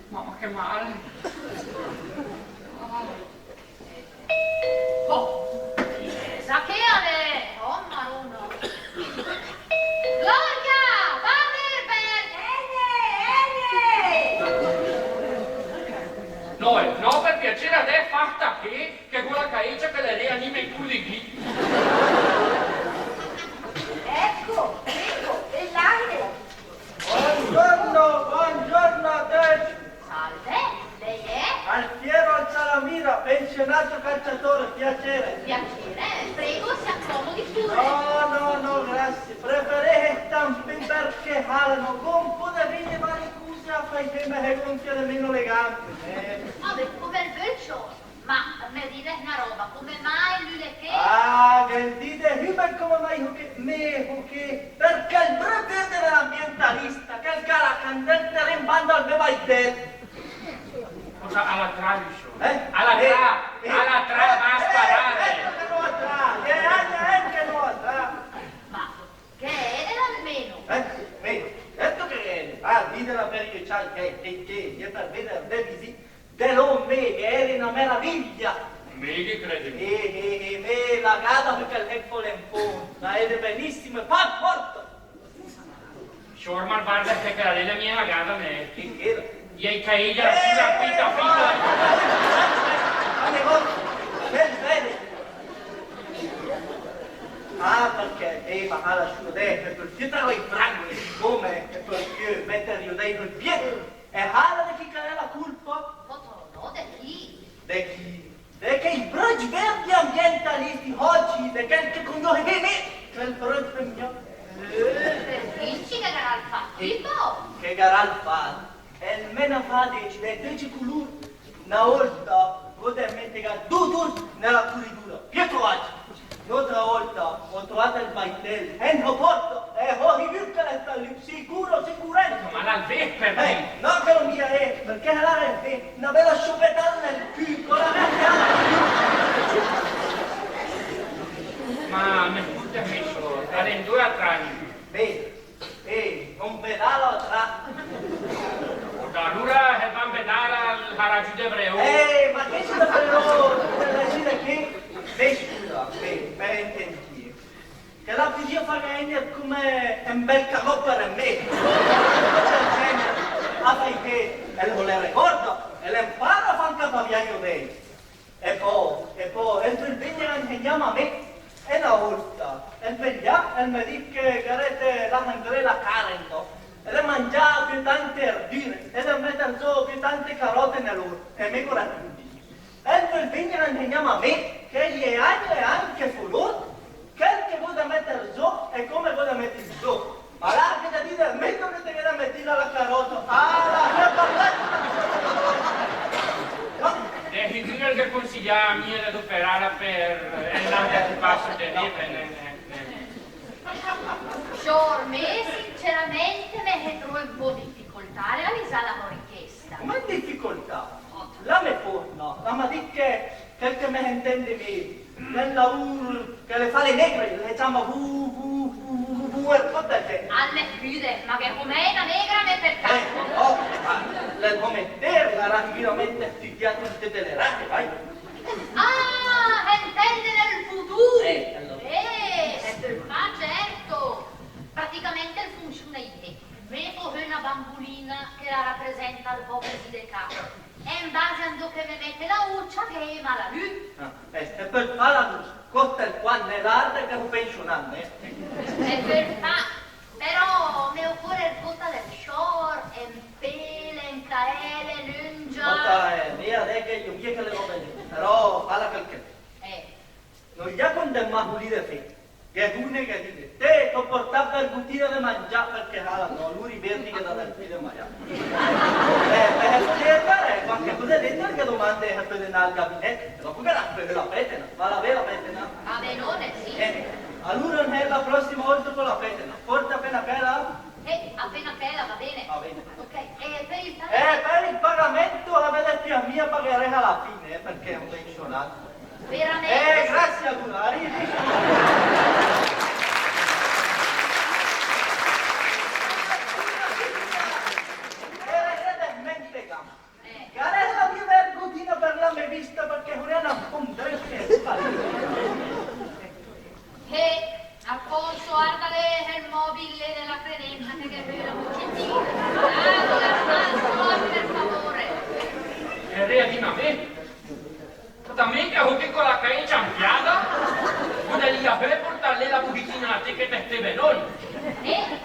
Mamma, che male. Ah. Oh, chi l'è che l'è? Oh, Maronna. Gloria, va a vèd! Ègne, ègne! No, eh, no, per piacere, adès fà tachì, che gh'ó la caècia che la rianima i cüdeghi. Ecco, prego, e l'aria. Buongiorno, buongiorno a tutti. Salve, lei è? Alfiero Alzalamira, pensionato calciatore, piacere. Piacere, prego, si accomodi pure. No, no, no, grazie. Preferése stà in pé perché hàla no gó ü po' de vègn a fà i cüse a fà i me se gonfia de meno le gambe, eh. Vabè, come el völ, sciur. Ma me diga una roba, come mai lü l'è ché? Ah, ghe dise hübert come mai so ché, me so ché, perché el bröt de l'ambientalista, chel che l'ha candà el teren banda al me baitèl. Cosa, al l'ha trà, sciur? Eh? Al l'ha trà, eh, al l'ha trà, eh, va a sparare. Eh, eh, che no l'ha trà, eh, eh, che no l'ha trà. Ma che gh'è de almeno? Eh? Beh, certo che gh'è de. Ah, dì de la periccial, che, che, che, che per veder de visì, de l'om, me, che gh'eri una meraviglia. Me ghe crede. Eh, eh, eh, me, la gada, perché el eco l'è un po', la vede benissimo, e fa forte. Sciur, ma varda che quela lé l'è mia la gada, né. Chi ch'era? I è i caèi, la sciura, pita, pita. Ah, perché? Eh, ma la sciura, eh, perché te la vai prendere, come? Perché metter i dei nel piede? E alura de chi che l'è la culpa? Foto, no, de chi? De chi? De chei bröcc verdi ambientalisti, oggi, de chel che conduce bene, quel bröcc per mia. Eh, per chi che gh'avrà fat, eh, tipo? Che gh'avrà fat? El me n'ha fade de töcc i culur. Na olta, gh'ho de mèt du turc nella curidura, piö troàcc. N'otra olta, ho troàt el baitèl, e no porta, e ho hibüt che l'è stà lü, sicuro, sicurèssim. Ma l'ha vést per mi? Eh, no, che l'ho mia, eh, perché l'ha vést, una bela sciupetada nel cü, con la vecchia. Ma me scüse, sciur, al è 'ndo a trà? Beh, eh, non vedala a trà. Alura, eh, vam vedala al Haragiù de Breó. Eh, ma che c'è da Breó? Che la gira che? Beh, scusa, beh, per intendere. Che la podia fà vegner come un bel cagò per me. Ah, perché el se regorda, el impara a fà anca per viaggio lei. E pò, e pò, el völ vegner a insegnàm a me. E na olta, el vegnià, el me dis che gh'avrèss de làs indré la carn, no? E de mangià piö tante erdüre, e de metter zó piö tante carote nel ort, e me gh'ho respundìt. El völ vegner a insegnàm a me, che i è agn e agn che fó l'ort, chel che gh'ho de metter zó e come gh'ho de metìl zó. Ma la, che te diset, me che te gh'hee de metìla la carota. Ah, la, che parlà. No. De sicür che consigliàa mia de doperàla per, eh, el lande che passa de lì, per, eh, eh, eh. Sciur, me sinceramente me se troe un po' in difficoltà a realizà la sò richiesta. Come in difficoltà? La me forna, la m'ha dit che chel che me intende me, del laùr che le fa le negre, le ciama vu-, vu-, vu-, vu-, vuercotelle. Al me scüde, ma che com'è na negra me per caso? Eh, oh, ah, le comète, la rà sicüramente stüdiàt töte le rase, vai. Ah, intende nel futuro! Eh, allora. Eh, e per fà, certo. Praticamente el funsiuna isé. Me fó sö na bambulina che la rapresenta el bò cusì de cà. E in base a 'ndo che me mète la ucia, che e mala lü. Ah, eh, e per fà la lüs, costa el quant, ne l'arde che ho pensionàt, eh. E per fà, però me ocór ergóta del sciòr, en pèl, en caèl, en öngia. Costa, eh, mia, de che gh'ho mia che le robe lì, però fala quel che. Eh. No, già con del masulì de fé. Gh'è une che dise: "Te, t'ho portàt vergotina de mangià", perché, ah, no, lur i verdi ghe dà del pì de maià. Eh, eh, eh, eh, qualche cosa dentro che domande, eh, per andà al gabinetto, dopo che la, per la petena, ma la vera petena. Va benone, sì. Eh, allora, eh, la prossima volta con la petena, porta apena quella. Eh, apena quella, va bene. Va bene. Ok, e per il pagamento? Eh, per il pagamento la vede più a mia, pagheré a la fine, eh, perché è un pensionato. Veramente? Eh, grazie, allora, arrivederci. Eh, eh, eh, eh, mentega. Eh. Che la mia vergotina per la mia vista, perché non è una fondente. Eh, Alfonso, arda lé el mobil de la credenza che gh'è la bugitina. Arda, Alfonso, per favore. E rea di me. Porta minga, ho ché co la caècia ampiada. Podaria bé portà lé la bugitina a te che te stee benone. Eh?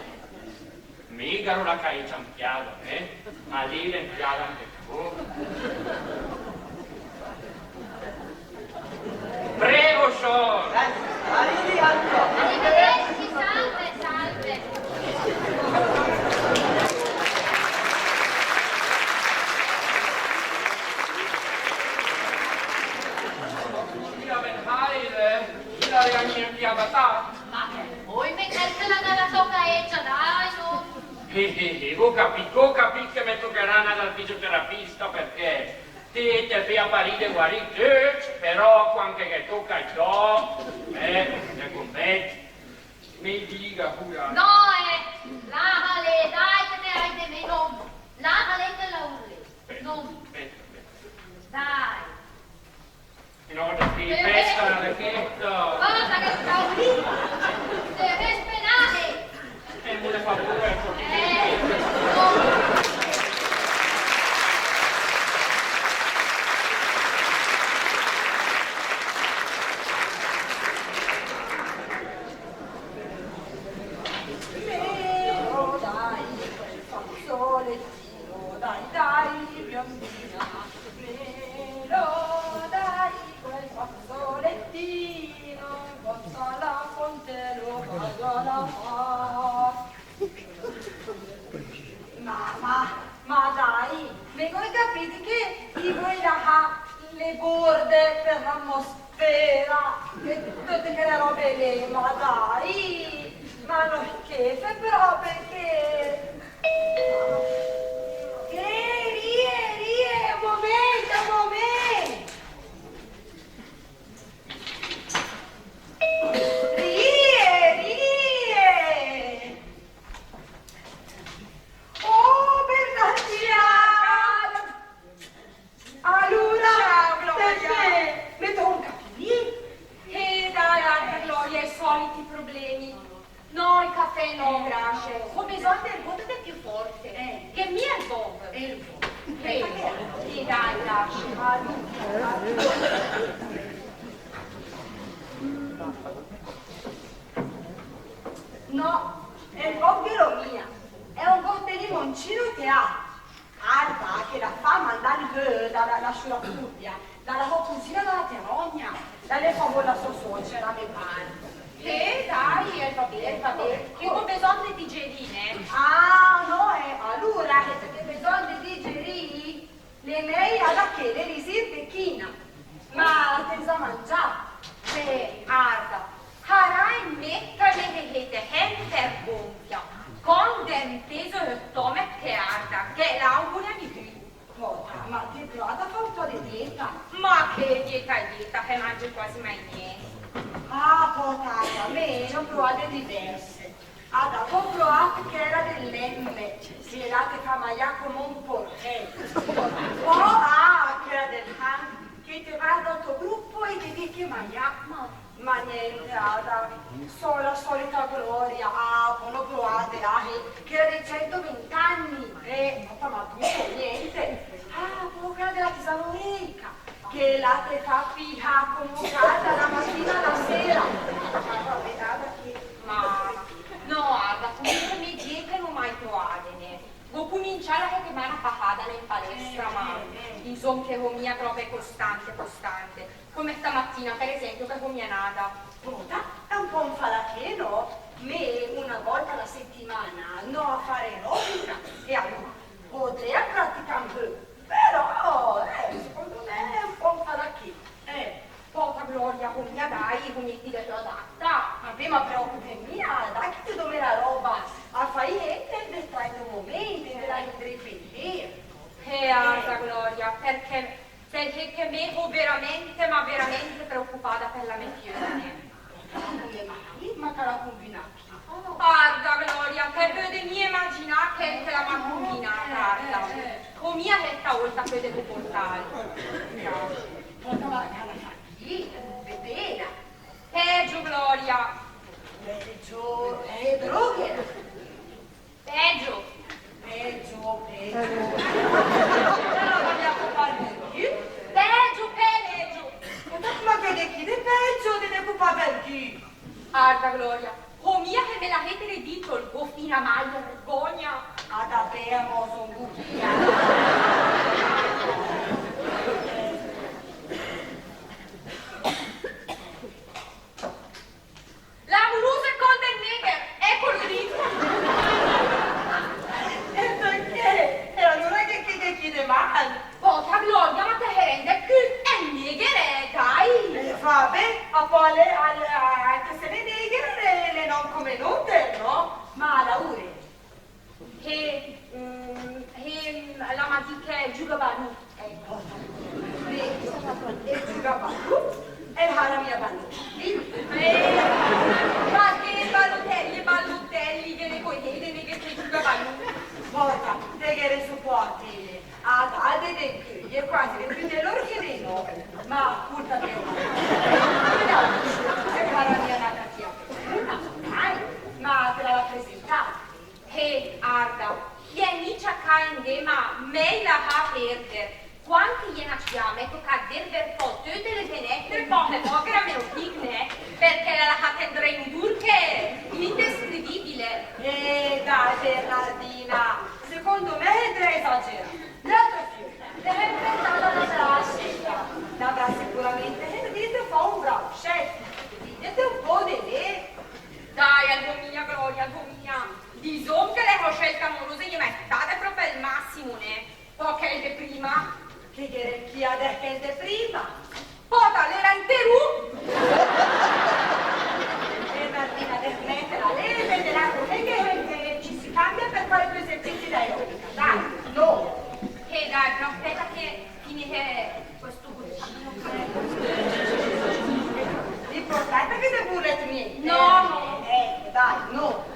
Mé gh'avró la caècia ampiada, eh? Ma lé l'è ampiada anche tò. Prego, sciòr. Arrivederci, salve, salve. Eh, eh, eh, gh'ó capìt, gh'ó capìt che me tocarà 'ndà dal fisioterapista, perché te te fét aparì de guarì töcc, però quand che ghe tóca a ciò, eh, te compèt. Me diga pure. No, eh, làhale, dai, che te hai de mé, no. Làhale che la urle. Aspetta, no. Aspetta, aspetta. Dai. No, de chi, questa, de chi? Cosa che sta lì? Se respinare! E vuole fare pure. Eh, no. Melo dai, quel fazzolettino, dai, dai, biondina, melo dai, quel fazzolettino, in botta la fonte lo vado a lavar. Mama, ma dai, me gh'ó capìt che i völ lahà le borde per l'atmosfera e töte chèle robe lé, ma dai, ma no, che fé pròpe che... Eh, Rie, Rie, un momènt, un momènt. Rie, Rie. Oh, Bernardina! Alura, ciao, Gloria. Perché? Me tóca finì? Eh, dai, dai, Gloria, i sòlit problemi. No, el cafè no, grasie. Gh'ó bisògn de ergót de piö fòrt. Eh. Che mia el vòv. Eh, eh, dai, grasie. Alura, alura. No, el vòv gh'è mia. È un ghòt de limoncino che ha. Arda, che la fam, la, la, la sciura furbia, la, la sò cusina, la, la terogna, la, la fa la sò suocera, me par. Eh, dai, eh, va bé, va bé. Che gh'ó bisògn de digerì, eh. Ah, no, eh, alura, eh, se gh'è bisògn de digerì, l'è mèi adà che le risirve china. Ma te l'é zà mangià? Beh, arda, sarà mé che me sét sèmper gonfia, quand gh'ó 'n pés al stòmech che arda, che l'augure a nigü. Pota, ma te prövet a fà un pó de dieta? Ma che dieta, dieta, che mangio quasi mai niente. Ah, pota, a me n'ó pröade diverse. Arda, gh'ó pröàt chèla de l'M, che la te fa maià come un porchèt. Pò, ah, chèla del Hans, che te varda ol tò grupo e te dét che maià. Ma, ma niente, arda, só la solita Gloria, ah, pò l'ó pröàde, ah, eh, chèla dei centovent'anni, eh, ma, ma tutto, niente. Ah, pò chèla de la Tisanureca. Che la te fa fià come un cat dalla mattina alla sera. Ma va bé, arda che... Ma, no, arda, comunque mé diete n'ó mai pröàde, né. Gh'ó cumincià la setimana pasada in palestra, ma, insoma, che só mia pròpe costante, costante. Come stamatina, per esempio, che só mia nada. Pota, è un pó un falachè, no? Mé una volta alla settimana 'ndó a fà aerobica e alura podarèss praticà un pó. Però, eh, secondo me è un pó un falachè. Eh, pota Gloria, só mia, dai, só mia chèla piö adata. Va bé, ma preòcupet mia, dai che te dó mé la roba a fà, e te distrait un momènt, te la indré pé. Eh, arda, Gloria, perché, perché che mé só veramente, ma veramente preocupada per la mé fiöla. Come mai? Ma che la cumbina? Arda, Gloria, te pödet mia imaginà che, che la m'à cumbinàt, arda. Só mia chèsta ólta che te pödet sopòrtàl. Pota, ma che la fa chi? Bebela. Pègio, Gloria. Pègio, eh, droghe. Pègio. Pègio, pègio. Ma la m'à mia copàt per chi? Pègio, pègio. Ma che gh'è de chi de pègio, de, de copàt per chi? Arda, Gloria, só mia che me la sét dì, gh'ó fina mai vergogna. Ah, davèro, só un buchìa. L'amurus cont del négher, ècolo lì. E perché? E alura che, che, che, che gh'è de mal? Pota Gloria, ma te se rendet cönt? L'è négher, eh, dai! Eh, va bé, a pò l'è, al, a, anche se l'è négher, l'è, l'è nò come nóter, no? Ma alura, E, mm, e, mm, la m'à dicc che giüga a balù. Ecco. E, e giüga a balù? E 'l harà mia balù. Eh, ma che balutèl, balutèl, che ne cohede, che giüga a balù. Porta, te ghe ne soporte. Ah, dai, de, de, de, quasi de piö de lur che de nò. Ma, scólta, te, che cara mia, la tia. Dai, ma te la presenta. Eh, arda, i è mia cà in de, ma mèi làha pèrder. Quando i è nacc i me tóca a dèrv fò töte le fenèster, pò me mògher a me lo dìgne, perché la l'à fàcc en dré un odùr che indescrivìbile. Eh, dai, Bernardina, secondo me te esageri. L'altra fiöla, te l'è inventata la scelta. L'avrà sicuramente servito a fà un bravo chef. Fìdete un pó de lé. Dai, Aldomia, Gloria, Aldomia. Disóm che le sò scèlte amorose i è mèi state pròpe al màssim, né? Pò chèl de prima. Che gh'éra chi adès chèl de prima? Pòta, l'era enterù! Eh, Martina, desmètela, lé, vedrà come che, che ci si cambia per fare due esercizi d'aerobica. Dai, no. Eh, dai, però spèta che finìe questo boccino. L'importante è che te burlet mia. No, no. Eh, dai, no.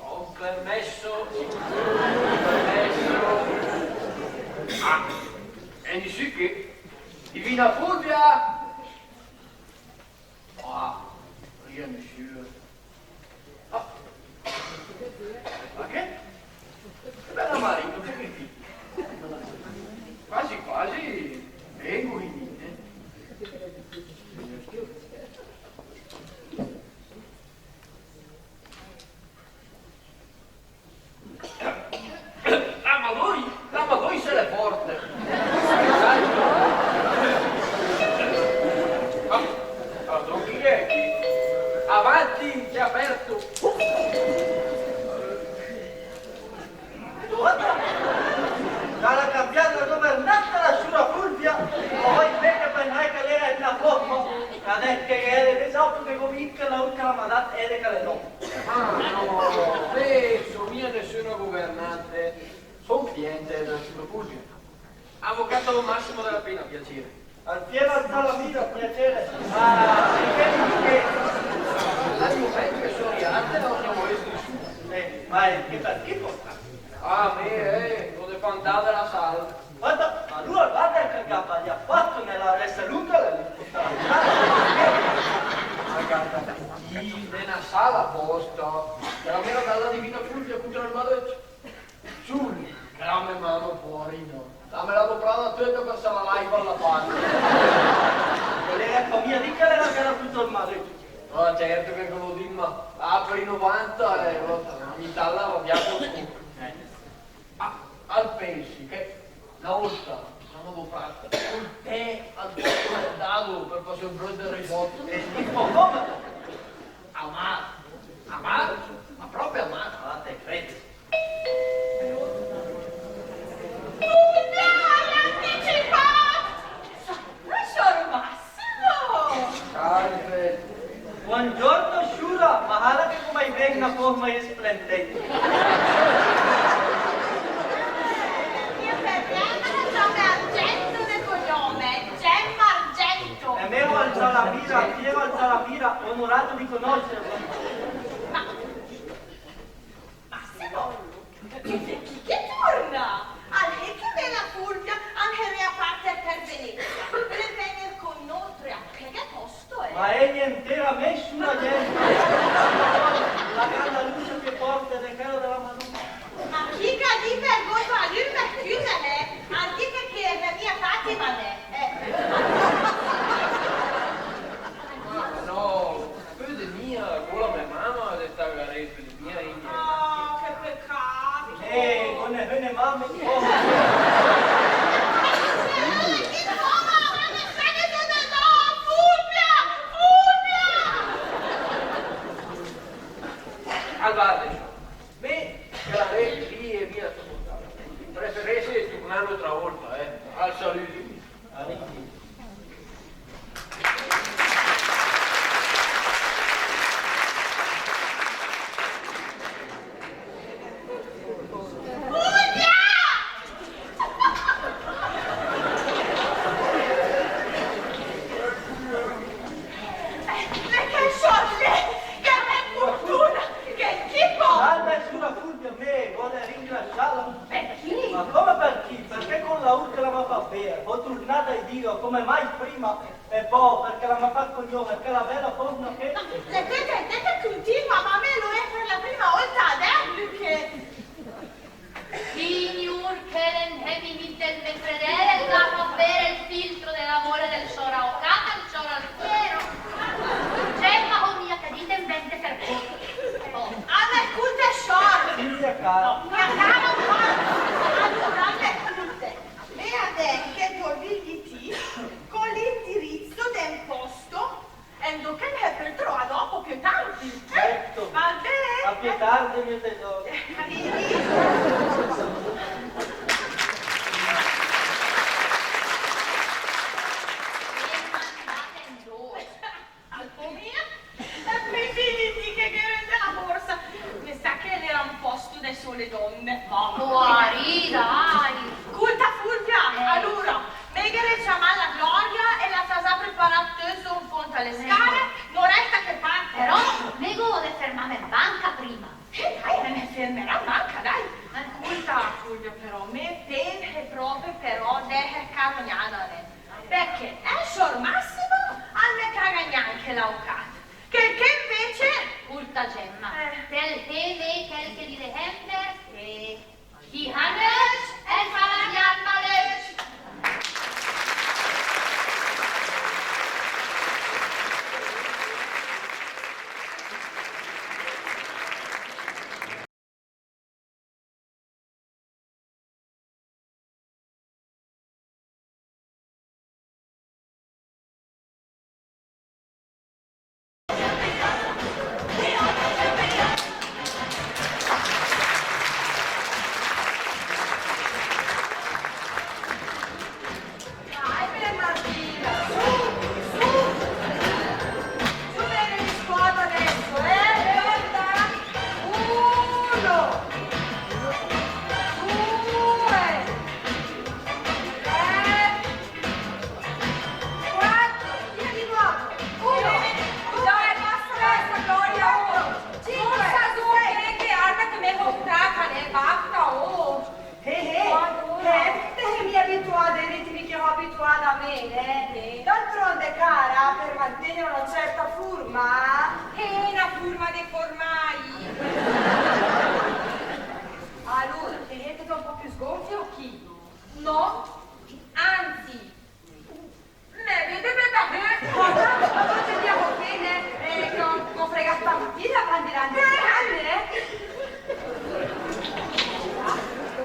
Oh, permesso, permesso. Ah, e di sì che? Divina Fulvia! Ah, rien, monsieur. Ah. Ma che? Che bèl marito che gh'ét ti. Quasi quasi vèngo in mente. La Madói, la Madói se l'è fòrt. Ah, pardon, chi gh'è chi? Avanti, ch'è aperto. Dala cambiàt la governanta la sciura Fulvia, ma pò invece pensàe che l'era in fòrma, che adès che gh'è de sòt che gh'ó vìst che la ültima m'à dat e de che l'è dò. Ah, no, beh, só mia nissüna governante, só un cliente della sciura Fulvia. Avvocato Massimo Della Pena, piacere. Alfiero Alzalamira, piacere. Ah, e che dice? Al momento só riàt, no, no, eh, ma che fa schifo. Ah, mé, eh, l'ó de fà 'ndà de la sala. Guarda, ma lü al va che el g'à sbagliàt pòst, ne la resta lunga la lista. Ma guarda, sì, de na sala apòsta. Che la m'era dada la Divina Fulvia cuntra al Madói. Giuri, che la me mama, poarina, la me l'à doprada töta per salvà la pàcc. E l'era famìa di che l'era che era cuntra al Madói. No, certo che ghe l'ó dìcc, ma la per i novanta, eh, la mia età la va via col scopo. Ah, al pènsi che na ólta, quando gh'ó fàcc ol tè al pòst del dado per fà sö ü bröt de risòt. E tipo come? Amàr, amàr, ma pròpe amàr. Ah, te crède. Fulvia, l'hai anticipat! Salve, sior Massimo! Salve. Buongiorno, sciura, ma ala che come i vègn na fòrma splendente. Mé per mé, ma se ciama Argento de cognòm, Gemma Argento. E mé Alzalamira, Piero Alzalamira, onorato di conoscerla. Ma Massimo, chi, chi che torna? Al è che me e la Fulvia an gh'éra de partìr per Venezia. L'è per vègner con nóter, che gh'è pòst, eh? Ma ègn entera mé, sciura Gemma. La ganda luce che pòrte de chèla de la Madóna. Ma chi gh'à dìcc per colpa lü, ma scüsa, eh? Al dìga che l'è mia Fatima, eh? Eh. Ma no, pöde mia, con la me mama, de stà a garèt. Ah, che peccato! Eh, con le belle mamme. Oh. Fulvia! Fulvia! Varda, mé, che la rét lì e via, preferésse turnà n'ótra ólta, eh. Al salüdi. Eh, che sciorte! Che furtüna! Che schifo! Salve, sciura Fulvia, mé, vöre ringrasiàla. Perché? Ma come perché? Perché con la urca la m'à fat vèd, ó turnàt a dìga come mai prima, e pò perché la m'à fat cögnòss chèla bèla fómna che... No, la tèta, la tèta continua, ma mé l'è per la prima ólta adès che Signur, che l'è 'n hèmini del me fredèl, el m'à fat vèd el filtro de l'amore del sciòr aocàt, el sciòr Altiero. Gemma, ó mia, che dì, te invèntet per cónt. Oh. Alura, scólta, sciòr. Sì, mia cara. No, mia cara, no. Alura, alura, scólta. Mé adès che t'ó 'l biglietì con l'indirizzo de 'n pòst, e 'ndo che 'l me pöl troà dòpo, piö tardi, eh? Certo. Va bé? A più tardi, mio tesoro. Eh, arrivi. Alpo mia, e quei biglietì che gh'éra in de la bórsa, me sa che l'éra 'n pòst de sole dòne. Ma guarì, dai! Scólta, Fulvia, eh, alura, mé ghe ré ciamàt la Gloria e la s'à zà preparàt töt zó 'n fónd a le scale, no rèsta che parte. Però mé gh'ó de fermàm in banca prima. Eh, dai, me, me fermerà in banca, dai. Eh. Scólta, Fulvia, però, mé pènse pròpe però de cercà 'n ólta, nè? Perché el sciòr Massimo al me caga gnanca l'aocàt. Che, che invece... Scólta, Gemma, eh, te 'l sé mé chèl che dì sèmper, che chi sa nöcc el fa la gnà malöcc. Dai, Bernardina, su, su. Su, bene, mi scuoto adesso, eh? Guarda. Uno. Due. Tre. Quattro. Via di nuovo. Uno. Due. Basta, basta, Gloria, uno. Cinque. Forza, su, sei. Che, che alta che me portata, ne basta, oh. Eh, eh, eh, te sé mia abituada ai ritmi che só abituada mé, eh? D'altronde, cara, per mantegnere una certa furma... Eh, na furma de formai. Alura, te sé un pó piö sgonfia o chi? No, anzi, Me vède bèl, eh? Cosa? Ma cosa te dìset, eh, che ó, ó fregàt stamatina, quando ére in de case, eh?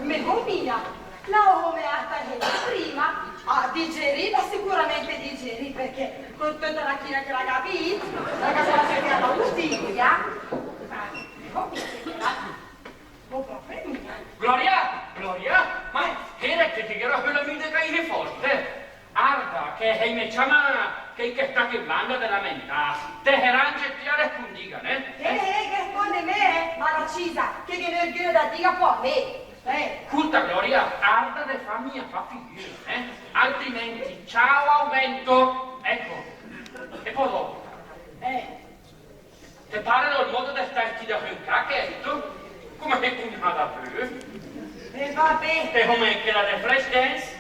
Me só mia, la ó meata prima, a digerì, ma sicuramente digerì, perché con töta la china che la gh'à vìt, la gh'à quasi mia la butilia. Ma me só mia, Gloria, Gloria, ma ére che te gh'ére sö la mia de caì fò, eh? Arda, che se i me ciama, che, che stét in banda de lamentàs. Te sét range ti a la scundiga, nè? Eh, eh, che risponde me, eh? Ma la Cisa, che ghe n'ó ergöi da dìga pò a me, eh? Scólta, Gloria, arda de fà mia fà figüra, eh? Altrimenti, ciao, aumento. Ecco. E pò dòpo. Eh. Te pare ol modo de stà vestida sö in cà, chèsto? Come che cugnada pö? E va bé. Te come chèla de Flash Dance?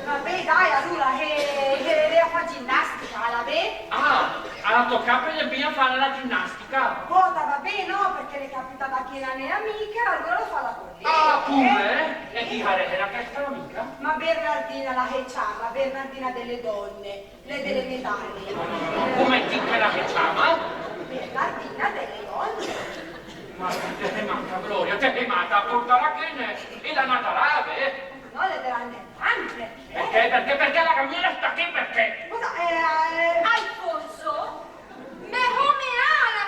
Va bé, dai, alura, eh, eh, eh, a fà ginnastica, va bé? Ah, a la tò cà pöde mia fà la ginnastica? Pòta, va bé, no, perché l'è capitada che la mia amica, alura l'ó fada con lé. Ah, pure? Eh? E chi sarèsela chèsta amica? Ma Bernardina la se ciama, Bernardina delle donne. L'è de le mé dale. Come dì che la se ciama? Bernardina delle donne. Ma te sé mata, Gloria, te sé mata, a pórtala ché, nè, e la n'à da làga, eh? No, l'è de la mé dale, perché? Perché, perché, perché la gh'à mia de stà ché, perché? Scusa, eh, eh. Alfonso, me só meada la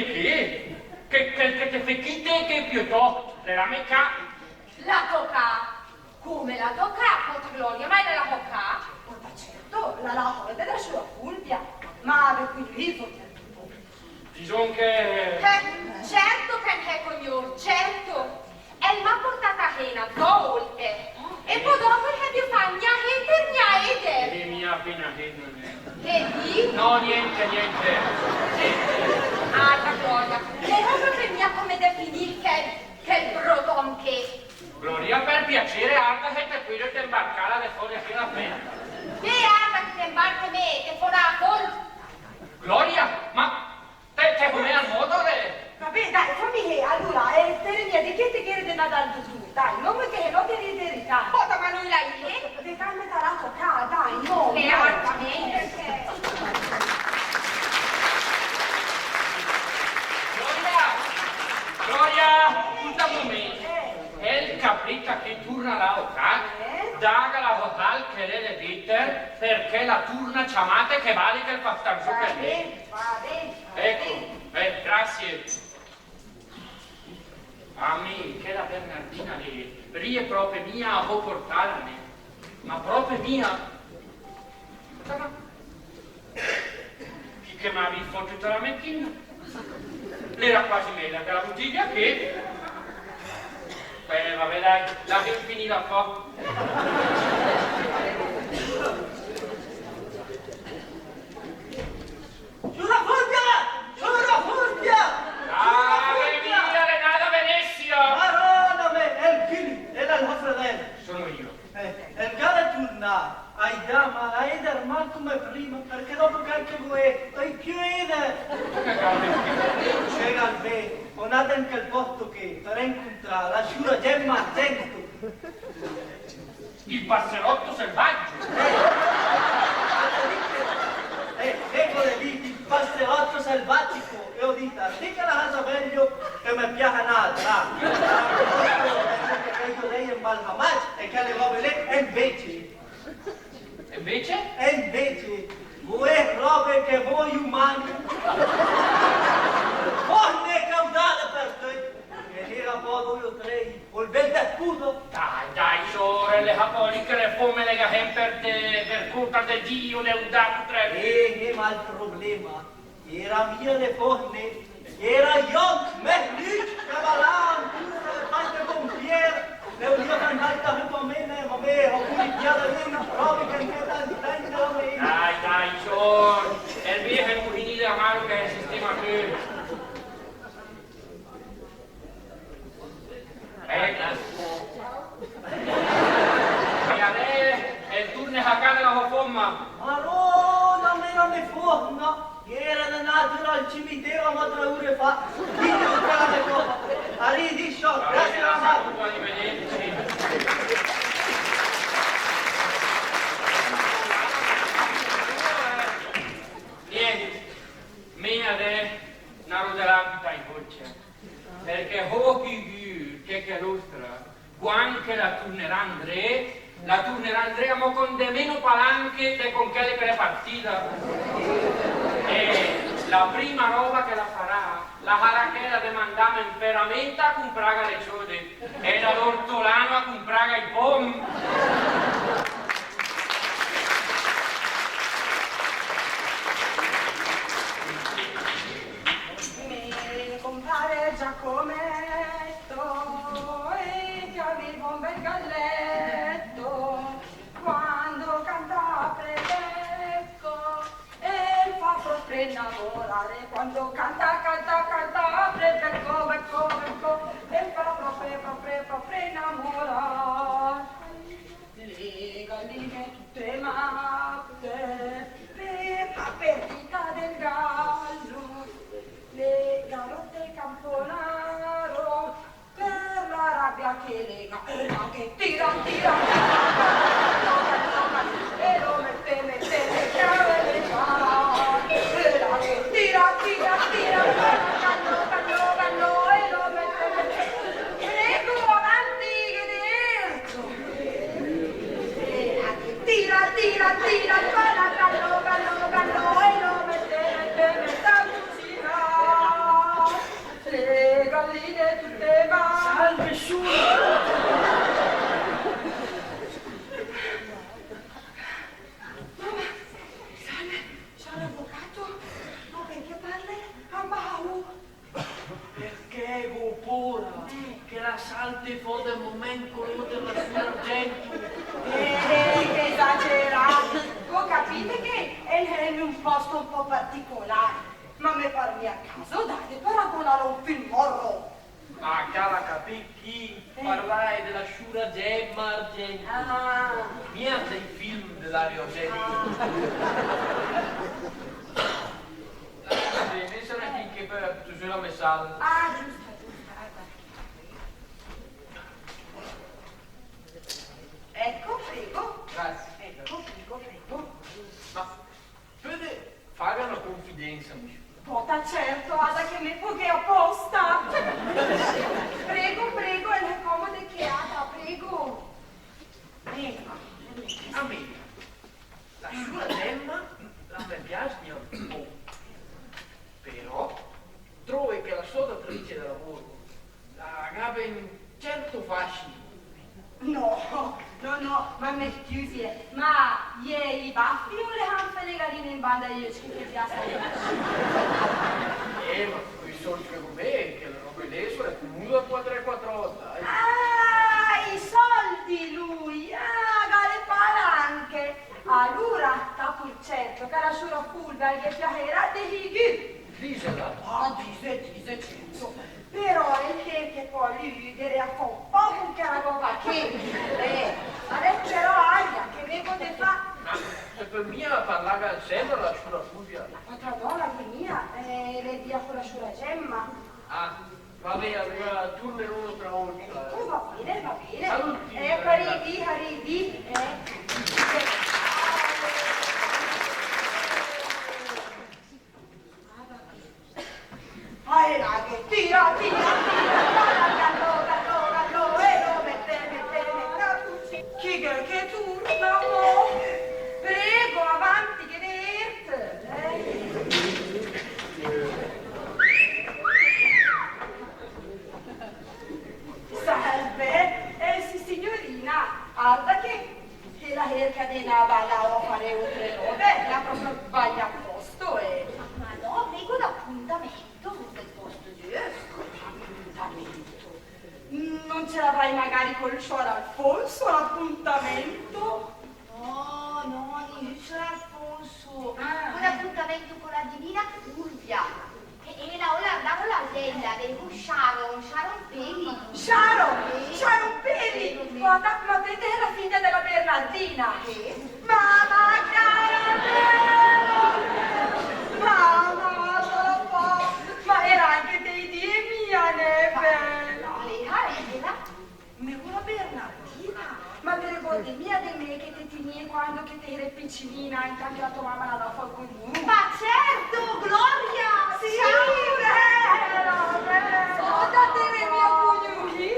Che? Che, che, che te fét chì té, che piötòst, l'è la mé cà. La tò cà? Come la tò cà, pòta Gloria, ma l'è la tò cà? Ma certo, la, la, la, la sciura Fulvia, ma de cui vivo. Dicon che... Eh, certo che 'n hègo gnór, certo. El m'à portàt a céna dò ólte. E pò dòpo el gh'à de fà gna éder, gna éder. Eh, mia apéna éder, eh. Che dì? No, niente, niente. Niente. Arda, Gloria, no só pròpe mia come definì chèl, chèl brotòn ché. Gloria, per piacere, arda che te pödet imbarcàla de fò de chèla fènda. Che arda che te imbarche mé, te fó la fol- Gloria, ma Te, te, come al modo de... Vabbè, dai, fóm ché, alura, eh, te gh'ét mia de ché, te gh'ét de 'ndà dal dutùr, dai, no, perché se no te gh'ét de ritard. Pòta, ma no la gh'ét? Te calmet a la tò cà, dai, no, che dai. Arda, eh, perché... Gloria! Gloria! Scólta un momènt. Eh. El capita che turna la tò cà, eh? Dàga la tò cà al che l'è de Peter, perché la turna ciamàt che vale che el fa stà zó che... Va bé, va bé. Ecco, eh, grazie. A mé, chèla Bernardina lé, rìe pròpe mia a pòrtàla, né. Ma pròpe mia. Chi che m'à vìst fò töta la mé china. L'éra quasi mèi la, la butiglia ché. Eh, va bé, dai, làsem finì la fò. Sciura Fulvia! Sciura Fulvia! Ah, Fulvia! Mia, l'è 'ndada a Venezia! Maròna mé, el Chili, l'è el mé fradèl. Sono io. Eh, el gh'à de turnà, ai dà, ma l'à de éder mal come prima, perché dòpo chèl che vué, ai piö éder. Che gh'al vé, ó 'ndàt in chèl pòst ché, per incuntrà la sciura Gemma Argento. Il passerotto selvaggio! Eh, eh, che völe dì, il passerotto selvatico, e ó dita, sì che la sa meglio che me piace n'altra, ah. Che io lei è imbalsamata, e che le robe lì, e invece. E invece? E invece, vué robe che voi umani. Forne caudale per te. E l'éra pò dói o tré, ol bèl de scudo. Dai, dai, sciura, le ha pò dì che le fómne le ghe n'è per de, per cólpa de Dio, le ha dà tre. Eh, eh, ma el problema l'éra mia le fómne, l'éra i òm, mé, lü, che balàa, pure, fà de pompier, le ülìa cantà i cafè per mé, ma mé, ó pulìt vià de lé, pròpe che 'n gh'è tant, tant, tant. Dai, dai, sciura, el bìf l'è finìt, amaro, che el sistema ché. Ecco. E adès, e turne a cà de la tò fómna. Maròna mé, la mé fómna, l'éra de 'ndà a turnà al cimitero, ma tre ure fa. Dì, non te la me copa. Arì, dì, sciura, grazie, la mano. Arrivederci. Niente, mé adès n'avró de làga in goccia. Perché ó hügür che chèl'ótra, quand che la turnerà 'ndré, la turnerà 'ndré amò con de meno palanche de con chèle che l'è partida. E la prima roba che la farà, la sarà chèla de mandàm in feramenta a cumprà le ciode. E da l'ortolano a cumprà i pom. Me compare Giacometto, e che aveva un bel galletto, quando cantava Prebecco, e fa proprio innamorare, quando canta, canta, canta, Prebecco, becco, becco, e fa proprio, proprio, proprio innamorare. Le galline tutte matte per la perdita del gallo, le garotte camponaro per la rabbia che le ga-, e la che tira, tira, tira, e lo mette, mette, mette, e la che tira, tira, tira, Te fó del momènt con l'óter, la sciura Argento. Eh, che esageràt! Gh'ó capìt che l'è in un pòst un pó particolàr, ma me par mia a caso, dai, de paragonàl a un film horror. Ma cara, capìt, chi parlàe de la sciura Gemma Argento. Ah. Mia dei film de Dario Argento. Ah. Eh, me sarà chi che per, tu sei la messaggia. Ah, giusto, giusto. Ah, guarda. Ecco, prego. Grazie. Ecco, prego, prego. Ma pöde fàga öna confidènsa, mé sciura? Pòta, certo, ada che me pòghe apòsta. Prego, prego, e la còmode che ada, prego. Prego. A mé, la sciura Gemma, la me pias mia un pó. Però, tróe che la sò datrice de lavoro la gh'àbia un certo fascino. No, no, no, ma me scüsi, eh, ma i è i bafi o le hanfe de galina in banda ai öcc che te pias? Eh, ma coi sólcc che gh'ó mé, chèle ròbe lé, só cómodo a quatr'è quatr'òt, dai. Ah, i sólcc, lü, ah, gh'à le palanghe. Alura, sta pür certo che a la sciura Fulvia al ghe piaserà de higü. Dìsela? Ah, dìse, dìse, certo. Però el che, che pò lü gh'éra fò pò con chèla ròba ché. Eh, adèss però aia, che me gh'ó de fà? Ma se pödìa mia parlàga insèma a la sciura Fulvia? Ma tua dòna, che mia, eh, l'è via con la sciura Gemma. Ah, va bé, alura turnerò un'ótra ólta. Ecco, va bene, va bene. Salüte. Ecco, arrivi, arrivi. Eh. Ah, e là che tira, tira, tira, tira, gallo, gallo, gallo, e lo mette, mette, mette a cucì. Chi gh'è che turna, mo? Prego, avanti, che vert, eh? Salve, eh, sì, signorina, arda che che la hérca de nà a ballà o a fà ótre ròbe, l'à pròpe sbagliàt pòst, eh. Ma no, mé gh'ó l'apuntamènt, gh'ó el pòst giöst. Apuntamènt? Non ce l'avrai magari col sciòr Alfonso l'apuntamènt? No, no, nè, sciòr Alfonso. Ah. Gh'ó l'apuntamènt con la divina Fulvia. E, e la, la, la, la, la, la, la, Sharon, Sharon Peli. Sharon? Sharon Peli? Guarda, ma te, te la figlia della Bernardina. Sì. Mamma cara, mamma, papà, ma era anche dei dì mia, né, bella. Lei, ah, è la Me ura Bernardina, ma te regorde mia de me che te tinìe quando che te ere picinina, intant che la to mama la dà fò coi murù? Ma certo, Gloria! Sì! Sciurèla, bèla! Pòta, te ere mia cugnuì?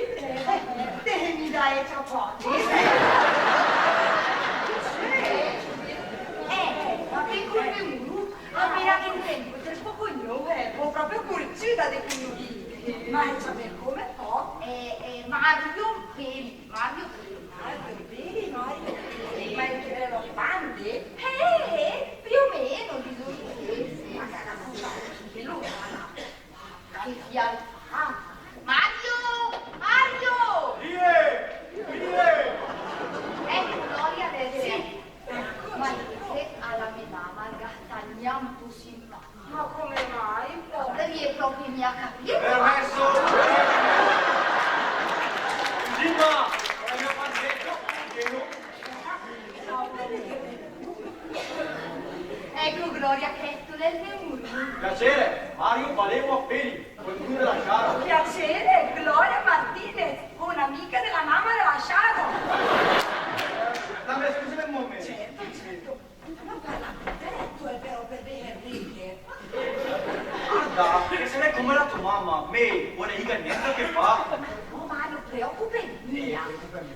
Te me dàe ciapàde? Eh, ma che colpe murù? Apéna che intènd, te ere pò cugnuì, eh, pò pròpe curciuda de cugnuì. Ma e ciamèl come pò? Eh, eh, Mario Peli. Mario Peli. Mario Peli, Mario Peli. Ma el che l'era de bande? Eh, eh, più o meno, dizóm che sì. Ma cara, scusa, che lo sa, ma che fial fa? Mario! Mario! Iè! Iè! Ecco, Gloria, vede. Sì. Ecco. Ma ché a la me mama la gh'à tagnàt un pó simpàtica. Ma come mai, pò? Perché l'è pròpe mia capìt. Permesso? Sì, ma la mia panzetta, che no? Ecco, Gloria, chèsto l'è el me murù. Piacere, Mario Valerio Peli, col murù de la Sharon. Piacere, Gloria Martinez, un'amica della mamma della Sharon. Dame, scusami un momento. Certo, certo. Ma parla piö dereto, eh, però, per veder righe. Arda, che se l'è come la to mama, me, gh'ó mia nient che fà. No, ma no preòcupet mia.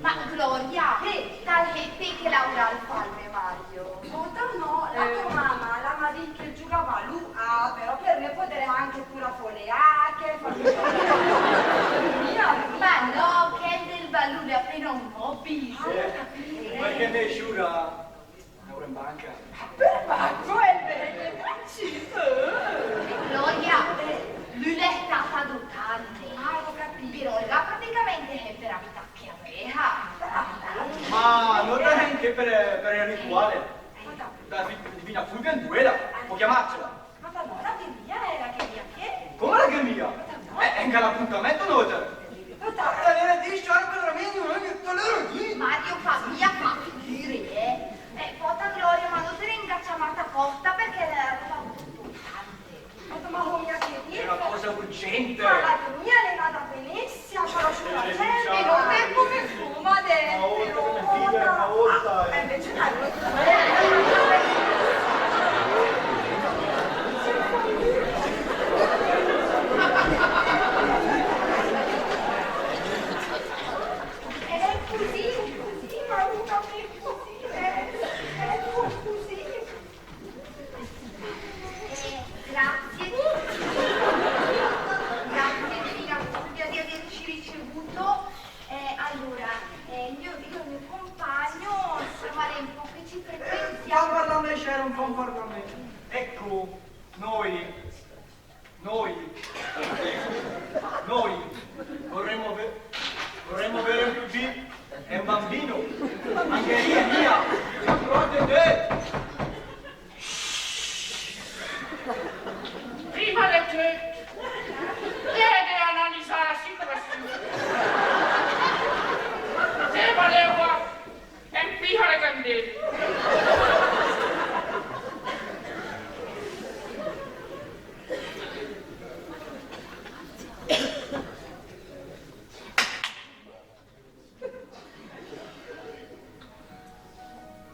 Ma Gloria, eh, tal hét che lauràl fa el me Mario? Pòta no, la to mama la m'à dìcc che el giügàa a lü. Ah, però per me pödrìa anche purtà fò le ache, fà... Mia, mia. Ma no, chèl del balù l'è apéna un hobby. Ah, ho capito. Perché me, sciura, Laura in banca. Per banco, el vècc, eh, sì, eh. Gloria, lü l'è stàt adotàt. Ah, ho capito. Però Quale? La di-, Divina Fulvia, induè l'è? Pò chiamàrcela? Ma pà, no, la gh'è mia, eh, la gh'è mia, che? Come la gh'è mia? Ma no. Eh, eh, gh'à l'apuntamènt, nò? Ma te l'ere dicc, eh, per me, no, no te l'ere dicc. Mario, fà mia fà figüre, eh. Eh, pòta Gloria, ma no te ringrazià amò apòsta perché l'era roba molto importante. Ma, ma, oh, mia, che dico? È una cosa urgente. Ma la mia l'è nada benissimo, però sciura, eh, sempre. E no te come fu, ma de-, ma oltre, però, come figlia, ma oltre. Ah, eh, invece dai. È così, così, ma una così, eh, è così. Eh, grazie. Grazie, Divina Fulvia, di averci ricevuto. Eh, allora, eh, il mio, io e il mio compagno, insomma, l'è un po' che ci frequentiamo. Eh, parla mé, Sharon, fà parlà mé. Ecco, noi, noi, noi vorremmo ave-, vorremmo avere un bebè e un bambino. Anche io, mia, la prova de te. Prima de töt, gh'è de analizà la situazione. Te valeva empìa le candele.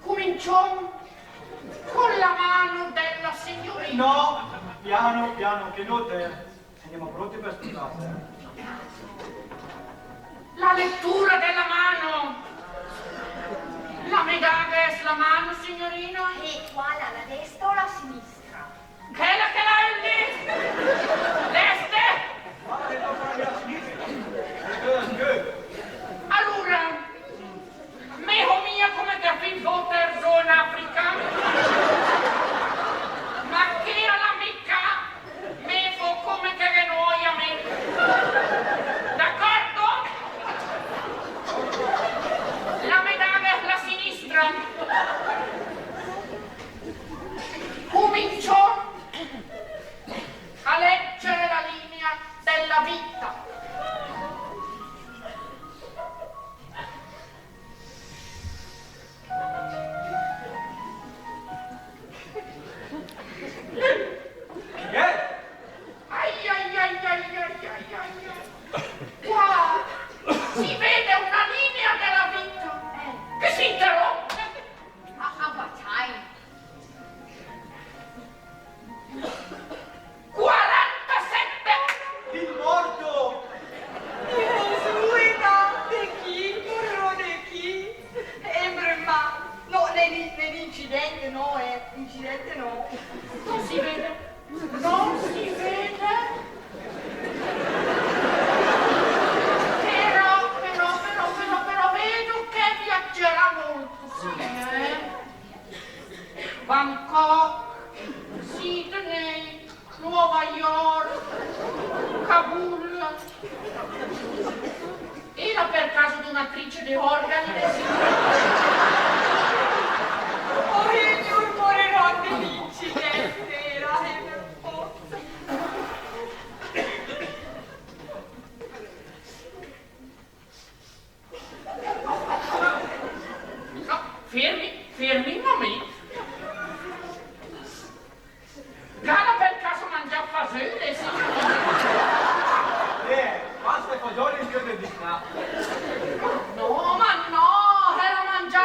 Cuminciom con la mano della signorina. No, piano, piano, che no te, siamo pronti per sposarsi. La lettura della mano. La me daga la mano, signorina? E quala, la destra o la sinistra? Chèla che l'è lé! Dèstra! Alura, mé gh'ó mia come che a fin vóter zó in Africa, ma che a la mé cà, mé fó come che ghe n'ó a mé. D'accordo? La me daga la sinistra. Cumincio a leggere la linea della vita. Chi è? Ai, ai, ai. Qua si vede una linea della vita che si interrompe. A, a baciai. Quarantasette! Il morto! Gesù, e da, de chi? Morró de chi? E brema. No, l'è l'in-, l'è l'incidente, no, eh. Incidente no. Non si vede. Non si vede. Però, però, però, però, però vedo che viaggerà molto, sì, eh. Bangkok, Sydney, Nuova York, Kabul. Era per caso donatrice de organi, de signora? Oh, e gnur moreró de l'incidente, era, eh, per forza. No, fermi, fermi un momento. Gh'ala per caso mangià fasöle, signora? Eh, pasta e fagioli in più del disnà. No, ma no, gh'ala mangià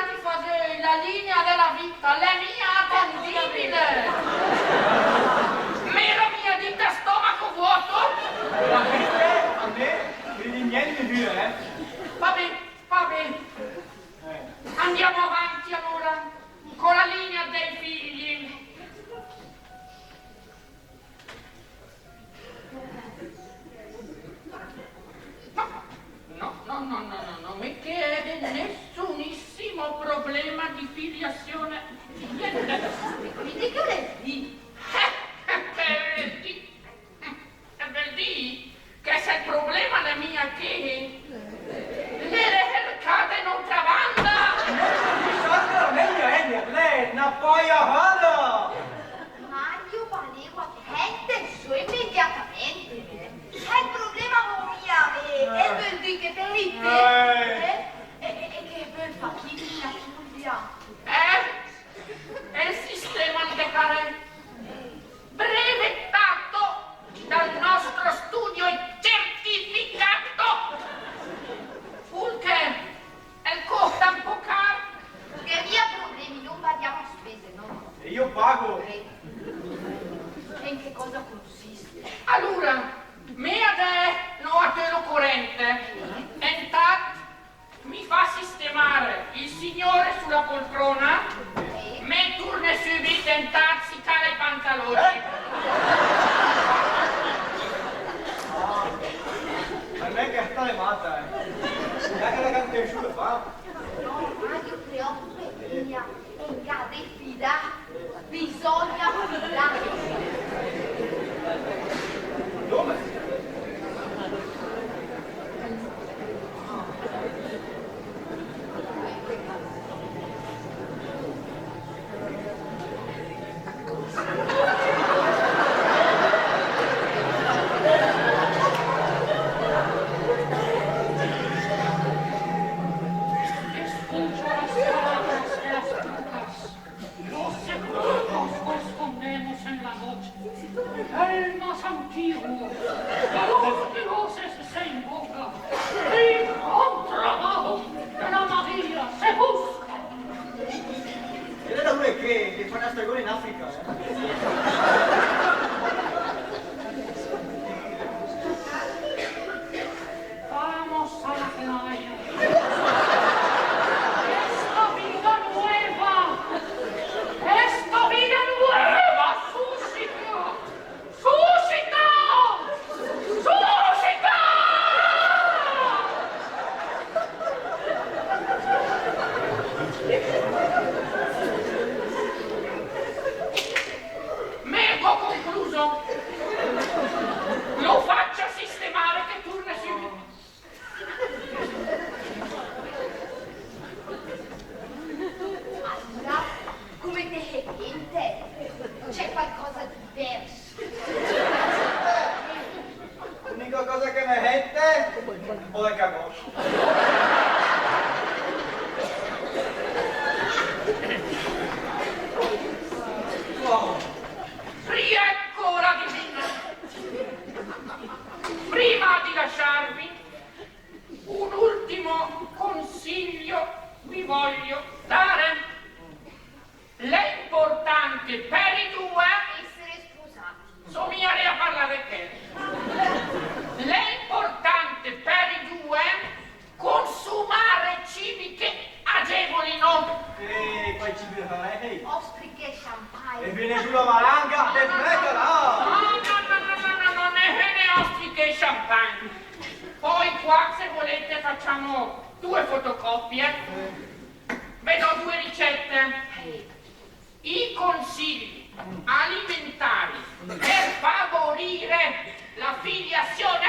E in che cosa consiste? Alura, me adès no a töl l'ocorente. E intat mi fa sistemare il signore sulla poltrona, me turne sübit, intat si cala i pantaloni. Eh? Ma non è che sta mata, eh. Neanche la canzone fa. No, ma io preoccupo mia, e in casa fida. Bisogna fidà. Los secretos que escondemos en la noche, el más antiguo de los dioses se invoca, el gran trabajo de la magia se busca. Era una che, che fa una stagione in Africa, eh? Vamos a la playa. Esta vida nueva. Esta vida nueva. Suscita. Suscita. Suscita. Me gh'ó concluso. Lo faccia sistemare che turne sübit. Allora, come te senti? C'è qualcosa di diverso? L'unica cosa che me sente, un po' de cagòt. Oh. Riecco la divina. Prima di lasciarvi, un ultimo consiglio vi voglio dare. L'è importante per i due essere sposati. So mia lé a parlà de chèl. L'è importante per i due consumare cibi che agevolino. Eh, quai cibi là, eh. Ostriche, champagne. E vien giù la valanga, no, no, no, no, no, no, né, né ostriche né champagne. Poi qua, se volete, facciamo due fotocopie. Ve do due ricette. I consigli alimentari per favorire la filiazione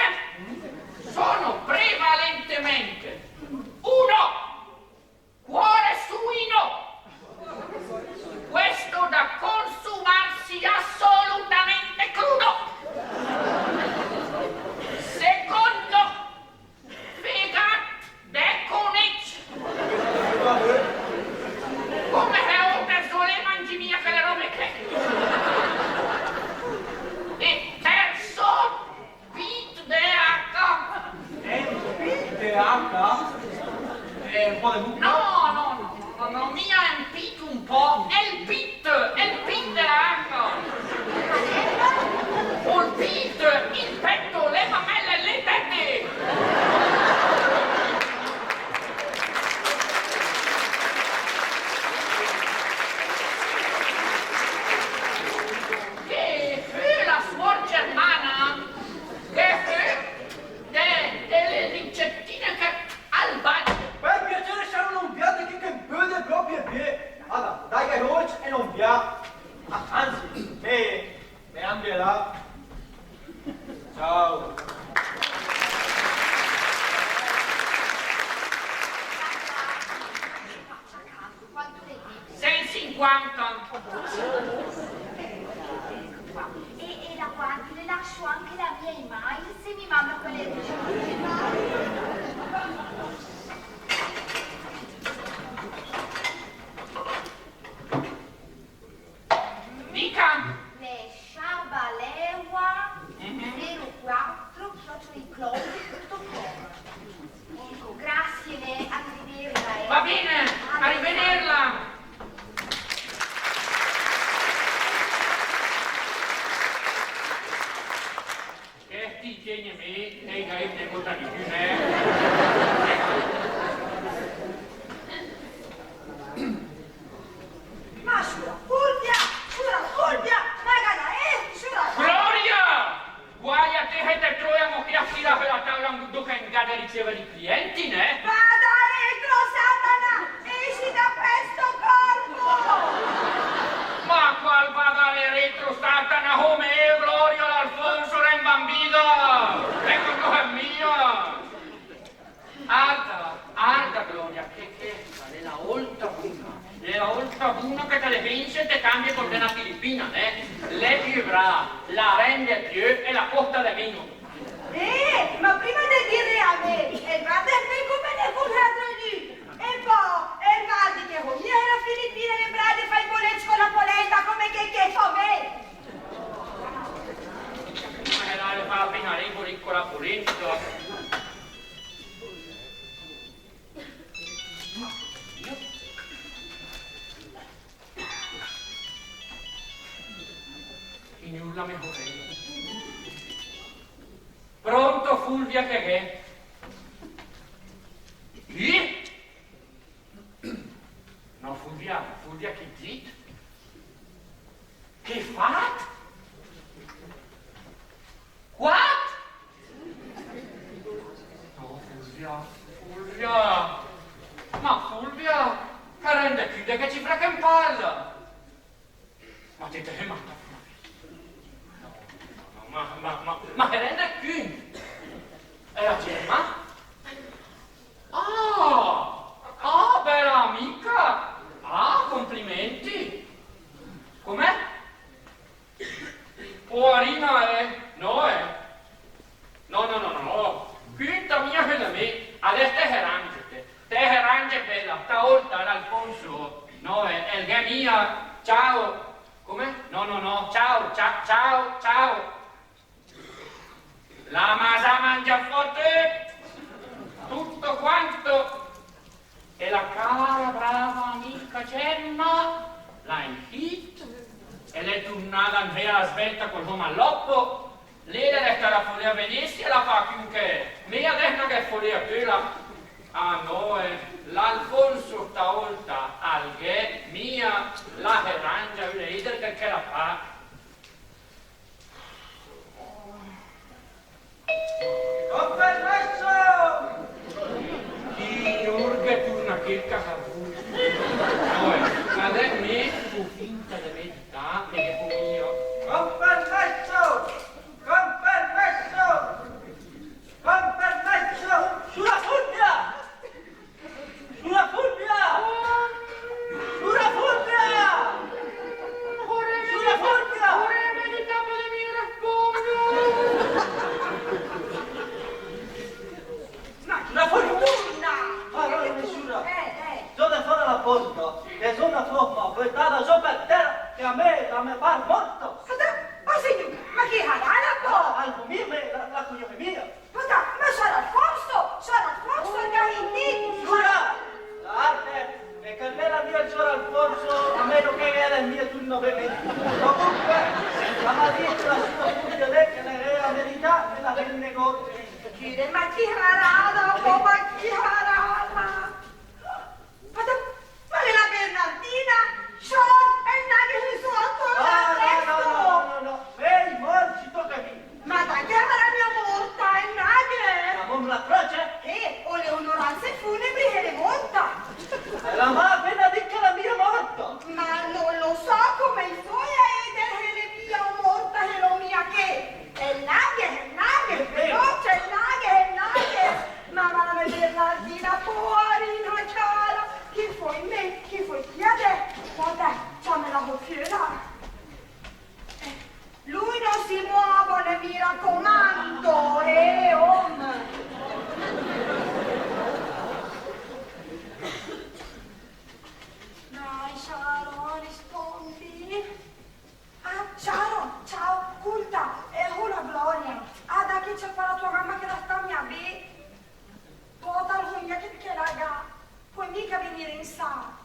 sono prevalentemente: uno, cuore suino. Questo da consumarsi assolutamente crudo. Secondo, fegat de conécc. Come che ó, te só lé, mangi mia chèle robe ché. E terzo, pit de aca. Eh, pit de aca? Eh, un po' de buca? No, no, no, no, no, mia un pit un po', el pit, el pit de aca. Ol pit, il petto, le mamelle, le tette. Che fü la suor Germana? Che fü de, de le ricettine che al bagno? Per piacere, scià, no 'm piace che, che 'm pöde pròpe piö. Alura, dai che dolce e no 'm piace. Ah, anzi, me, me 'm va là. Ciao. Sènt sinquanta. E, e da quanti le lascio anche la mia email, se mi manda quelle ricette. Dica. L'è Sciabaleua, mhm, zero quattro chiocciola icloud punto com. Ecco, grazie, eh, arrivederla, eh. Va bene, arrivederla. Tiene mé, te gh'é negót di piö, eh? Ma sciura Fulvia, sciura Fulvia, ma gh'è da ès, sciura Fulvia! Gloria! Guai a te se te tróe amò ché a stirà sö la tàola dóca che gh'ó de ricéver i clièncc, nè? Vada retro, Satana! Esci da questo corpo! Ma qual vada retro, Satana, come Gloria, l'Alfonso l'è imbambida! Eco, no è mia! Arda, arda, Gloria, che, che, l'è la ólta buna, l'è la ólta buna che te le pènse e te cambie per na filipina, eh? L'è piö brava, la rende piö e la costa de meno. Eh, ma prima de dìrle a mé, e vàrde mé come l'è cun l'altri dü. E pò, e vàrde che mia la filipina l'è brava de fà i bolecc con la polenta come che, che fó mé. Ma che la fa appena i bolecc con la polenta. Signur, la me sorella. Pronto, Fulvia, che gh'è? Chi? No, Fulvia, Fulvia, che dit? Che fat? What? No, Fulvia, Fulvia. Ma Fulvia, te rèndet cünt de che cifra che 'n parla? Ma te, te, ma, no, no, ma, ma, ma, ma te rèndet cünt? E la Gemma? Ah! Ah, bèla amica! Ah, complimenti! Come? Poarina, eh? No, eh? No, no, no, no. Cünta mia che de mé. Adès te se ranget. Te se ranget, bèla. Staólta l'Alfonso, no, eh, el gh'è mia. Ciao. Come? No, no, no. Ciao, cia-, ciao, ciao. La m'à già mangià fò töt, tutto quanto. E la cara, brava amica Gemma l'à inghit, e l'è turnada indré a la svèlta col sò malòpo. Lé l'è restada fò lé a Venezia, la fa cünt che mé adès, na che fò lé a töla. Ah no, eh, l'Alfonso staólta al gh'è mia, la se rangia öna, e vède che, che la fa. Con permesso! Signur, che turna chèl casarù. Oè, adès mé fó finta de medità, che gh'è mia. Con permesso! Con permesso! Con permesso! Sciura Fulvia! Sciura Fulvia! Sciura Fulvia! Sciura Fulvia! Una fortuna! Paròla, sciura! Eh, eh. Zó de fò de la pòrta, che zó na fóma, bötada zó per tèra, che a mé la me par mòrta. Cosa? Oh, signur, ma chi sarà la pò? Ah, la cugna mé, la, la cugna mé. Pòta, ma sciur Alfonso, sciur Alfonso, el gh'à sintìt? Sciura! L'arte, e che l'era mia el sciur Alfonso, a meno che l'era mia tu no bevi. Comunque, la m'à dit la sciura Fulvia che l'era verità e la ve negót. Chi l'è, ma chi sarà dopo, ma chi sarà? Ma, ma l'è la Bernardina, sciur, e 'l nàgher sö al tòr. Ah, no, no, no, no, no. Ehi, mòrt, ci tòca a mi. Ma dai, che la sarà mia mòrta, el nàgher? Ma amò la cròce? Eh, o le onoranze funebri, e l'è mòrta. E la m'à apéna dit che l'è mia mòrta. Ma non lo so come i soi a èder se l'è mia mòrta, se l'è mia ché. El nàgher, el nàgher, eh, eh. Veloce, el nàgher, el nàgher. Mamma mia, Bernardina, poarina cara, chi fói mé, chi fói ti adès? Vabè, ciàmela sö fiöra. Eh, lü no se möa, mi racomando, eh, oh. Dai, Sharon, rispondi. Ah, Sharon, ciao, scólta, eh, só la Gloria. Ah, dai, che ciapa la tua mamma che la sta mia bé. Pòta, só mia che, che la gh'à, pöde mia vègn in sala?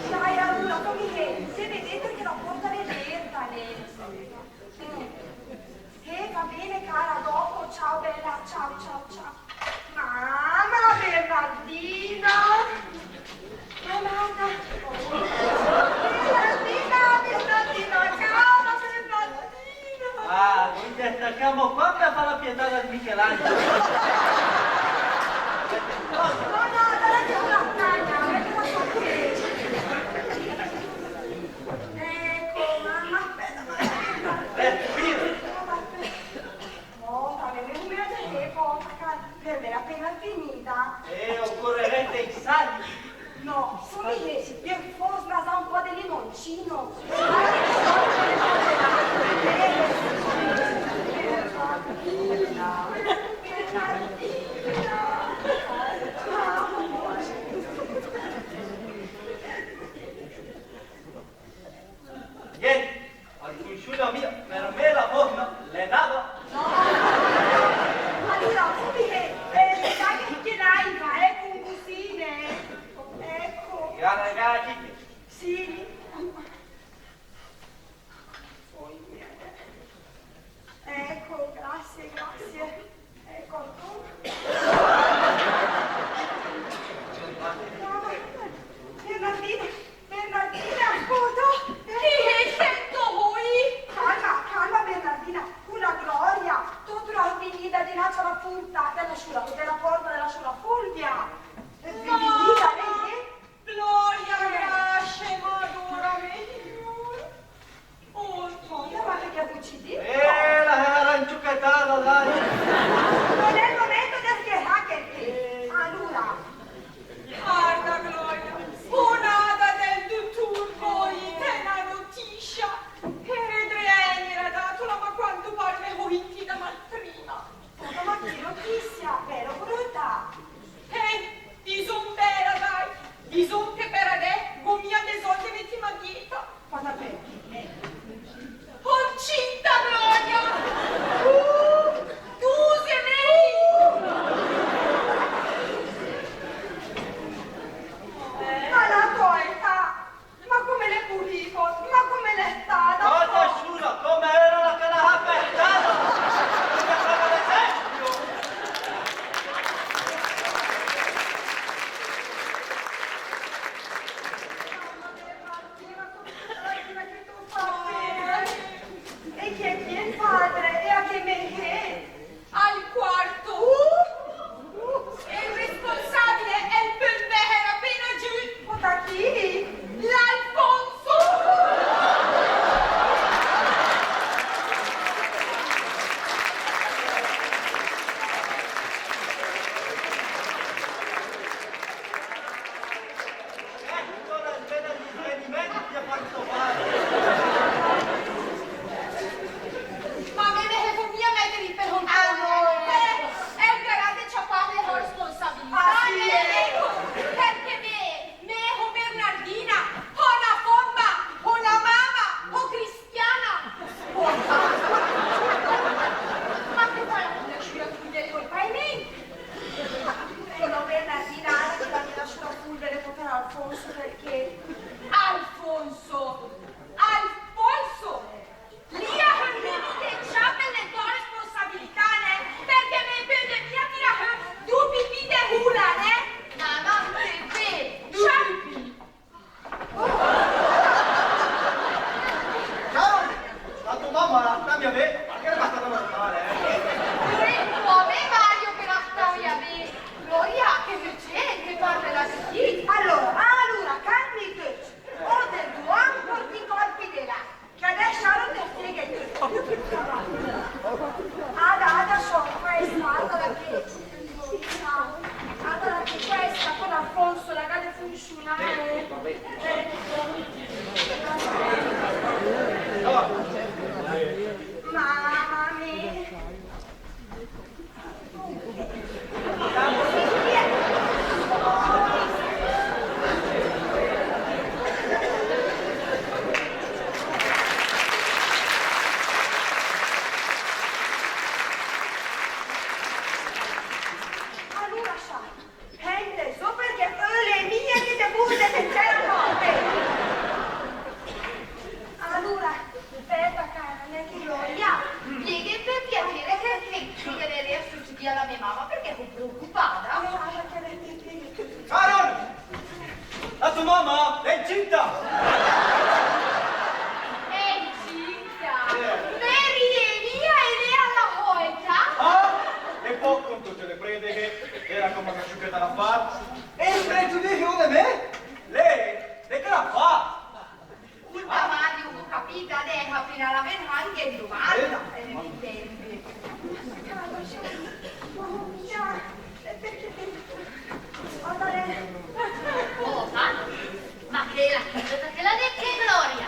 Dai, alura, fóm ché, se vedét che la pòrta l'è verta, lé. Eh. Nient, al funsiuna mia, per me la fómna l'è nada. Alura, come che, eh, sa che, che l'aiva, eh, con cusine, ecco. Gara, gara, chi? Sì. Ecco, grazie, grazie. Ecco, tu. Bernardina, Bernardina, ascolta. Chi hét sènto voi? Calma, calma, Bernardina. Con la Gloria, t'ó trovat vegnida de là a la purta de la sciura, de la porta de la sciura Fulvia. Vegnida, eh? Gloria, grazie, ma adorami, Signur. Oh, Dio, ma che, che vucì dì? Eh, la, la, la inciuchetada, dai. Non è il momento di scherzare con te. Alura. Varda, Gloria, ó 'ndàt del dutùr, ó ét öna nutìsia. Ére dré a ègnera dàtola, ma quando par me hó intìda mal prima. Ma che nutìsia, vera o bruta? Eh, dizóm vera, dai. Dizóm che per adès gh'ó mia de sólde de mètem a dieta. Ma da perché? Ó 'ncinta, Gloria! Uh, duse mesi! Ma la tò età! Ma come l'è pudìt? Ma come l'è stata? Guarda, sciura, come era la calaha per casa! Una casa d'esempio! Mamma mia, Martina, come che t'ó fat? E chi è, chi è el padre? E a che mé hét? Al quarto. E el responsabile, el pöl vèder apéna giü. Ma chi? L'Alfonso. Ecco la scena di svenimento che ha fatto fare. Ma me, me hó mia mèt i pé 'n cöl. Alura. Eh, el gh'avrà de ciapà le sò responsabilità. Ah, sì, eh? Ecco, perché me, me hó Bernardina, hó öna fómna, hó öna mama, hó Cris- Cristiana! Ma che fa la sciura Fulvia, colpa è mia? Sono Bernardina, ara che la mia sciura Fulvia l'è pòta Alfonso, perché Alfonso! Alfonso! Lì a hö mia de ciapà le tò responsabilità, né? Perché me pöde mia tirà hö du pipì de hula, né? Mama, pipì, du pipì. Caro, la tò mama la cambia bé, perché l'è bastà normale, eh? Come Mario che la cambia bé? Gloria, che decente, parla la sì. Alura, alura, calmi töcc. Ó de du ampòrti colpi de là. Che adès Sharon te spieghe töt. Ada, ada, sciura, questa, ada la che, ada la che questa con Alfonso la gh'à de funsiunà, eh. Mama mia. Alura, scià, sènt, só perché öle mia che te purte de certe cose. Alura, spèta, cara, né, che Gloria. Spieghe per piacere perché, che l'è succedìt a la me mama, perché só preocupada. Sharon! La tò mama l'è incinta! È incinta? Mary, e mia, e lé a la sò età? Ah! E pò con töte le prédeghe, era come che sciucheta la fa. E el pregiudizio de me? Lé, de che la fa? Scolta, Mario, hó capìt, adès apéna la ven anche in domanda. Eh? Eh, mi sènte. Cosa? Ma che la, che la de che, Gloria?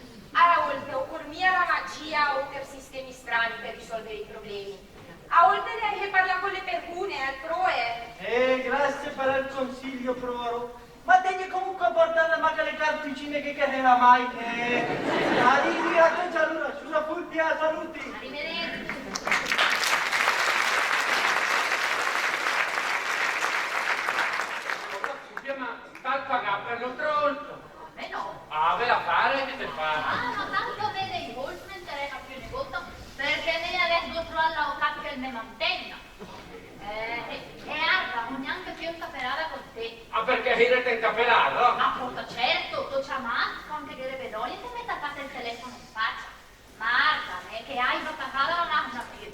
A la ólte, ocór mia la magia o óter sistemi strani per risolvere i problemi. A ólte l'è anche parlà con le persune, altrò. Eh, grazie per il consiglio, proverò. Ma tègne comunque a portà a mé chèle cartucine che, che gh'è la màchina, eh. Arrivederci allora, sciura Fulvia, saluti. Arrivederci. Sciura Fulvia, ma tal pagà per lo tronto? Come no? Ah, ve la fare che te fa? Ah, ma tanto a mé dei soldi me interessa piö negót, perché mé adès gó troàt l'avocàt che me mantègna. Eh, e, e arda, gó gnanca piö caperada con té. Ma perché gh'ìret en capelà, no? Ma pòta certo, t'ó ciamàt, quando che gh'ére de dòrm te m'é tacàt el telefono en facia. Marta, eh, che ài batacada la magna pì.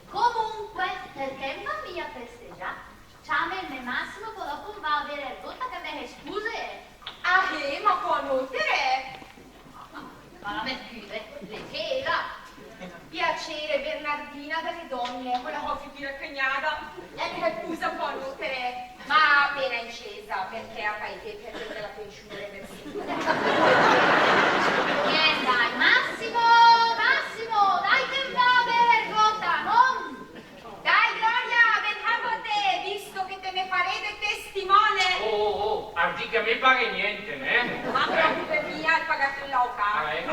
Comunque, perché 'n va mia a festegià? Ciame el mé Massimo, pò dòpo 'n va a bèver ergóta che me spuse, eh. Ah, eh, ma pò nóter, eh. Ma la me scüse, l'è chèla. Piacere, Bernardina, delle donne, con la coffi più raccagnata, e me spusa pò nóter. Ma apéna incesa, perché a paì che pèrdete la pensiù. Niènt, dai, Massimo, Massimo, dai che 'n va a bèver ergóta, no? Dai, Gloria, ven a botè, visto che te me faré de testimone. Oh, oh, oh, ardì che me paghe niènt, né? Ma pròpe mia, el paga el locale. Ah, eh?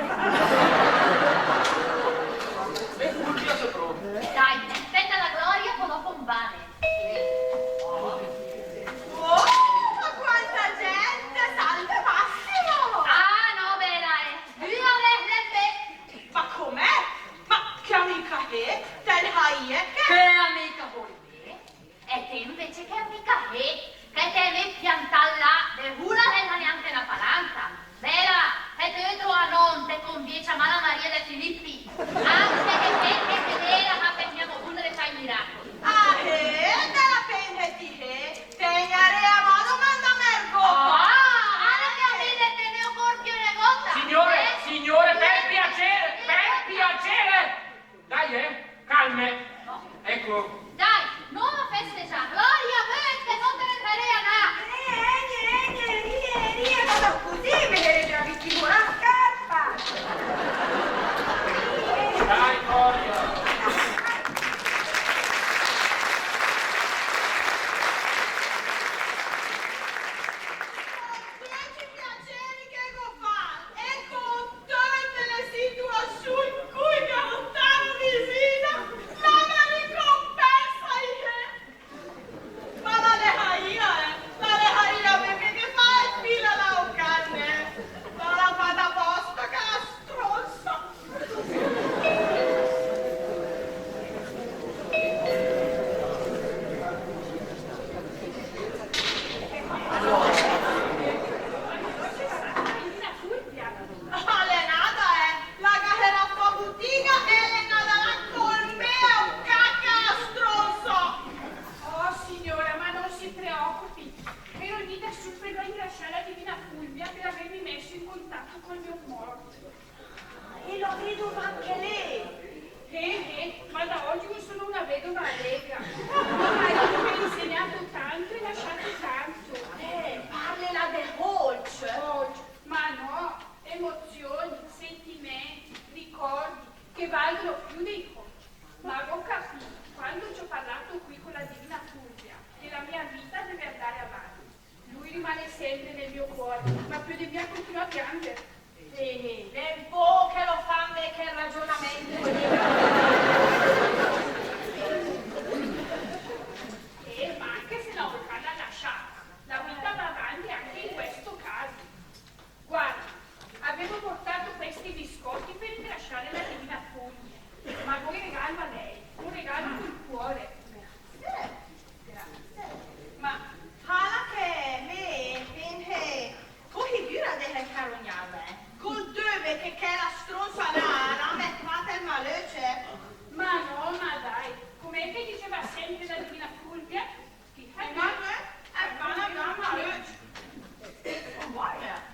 E pùrtela sö pròpe. Dai, spèta la Gloria, pò dòpo 'n va, né. Oh, ma quanta gente! Salve, Massimo! Ah, no, bèla, eh. Lü a vèd el pé. Ma come? Ma che amica che? Te l'hai, eh, che? Che amica vöret? E te invece che amica che? Che te m'é piantàt là, de hula te l'hé gnanca na palanca. Bèla, e te öt a nò, te convìe ciamà la Maria de Filippi. Anche che te, che te, bèla, ma per mia mogùr de fà i miracoli. Ah, eh, te la pènset, eh? Te gnaré amò domandàt ergóta. Ah, ara che a me de te me ocór piö negóta. Signore, eh? Signore, per piacere, per piacere! Dai, eh, calme. Ecco. Dai, no a festegià. Gloria, vöret che no te ne faré a nà. Eh, eh, eh, eh, rie, rie, ma cusì me ne regalerì la scarpa. Dai, Gloria. Tucc i piaceri che gó fat e con töte le situassiù in cui che stó visin, la me ricompensa, eh! Ma la l'è haia, eh! La l'è haia, perché che fa el fil a la ocanne? La l'à fat apòsta, chèla stronsa! Ah, l'è nada, eh! La gh'à de rafà butiga e l'è nada là con me a cacà, stronsa! Oh, signora, ma non si preoccupi. Ero lì da subito a ringraziare la Divina Fulvia per avermi messo in contatto col mio morto. E la vedova anche lei? Eh, eh, ma da oggi io sono una vedova allegra. Mio marito mi ha insegnato tanto e lasciato tanto. Eh, parla de dolç. Dolç. Ma no, emozioni, sentimenti, ricordi che valgono più dei conti. Ma ho capito, quando ci ho parlato qui con la Divina Fulvia, che la mia vita deve andare avanti. Lui rimane sempre nel mio cuore, ma più di me continua a piangere. Eh, eh, l'è un po' che lo fa a me quel ragionamento lì. Eh, ma anche se la Olga l'ha lasciata, la vita va avanti anche in questo caso. Guardi, avevo portato questi biscotti per ringraziare la Divina Fulvia, ma voi regalo a lei, un regalo col cuore. Grazie, grazie. Ma hala che me, me, me, co figüra de carognàla, eh? Col döbe che chèla stronsa là la m'à fat el malöcc. Ma no, ma dai, com'è che diceva sempre la Divina Fulvia? Chi fa, eh, fa la mamma. Buona.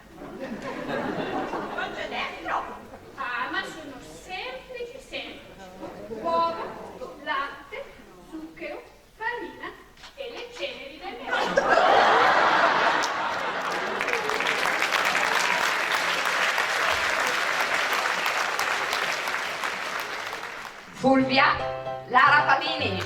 Cosa c'è dentro? Ah, ma sono semplici, semplici. Uova, latte, zucchero, farina e le ceneri del mio. Fulvia Lara Panini.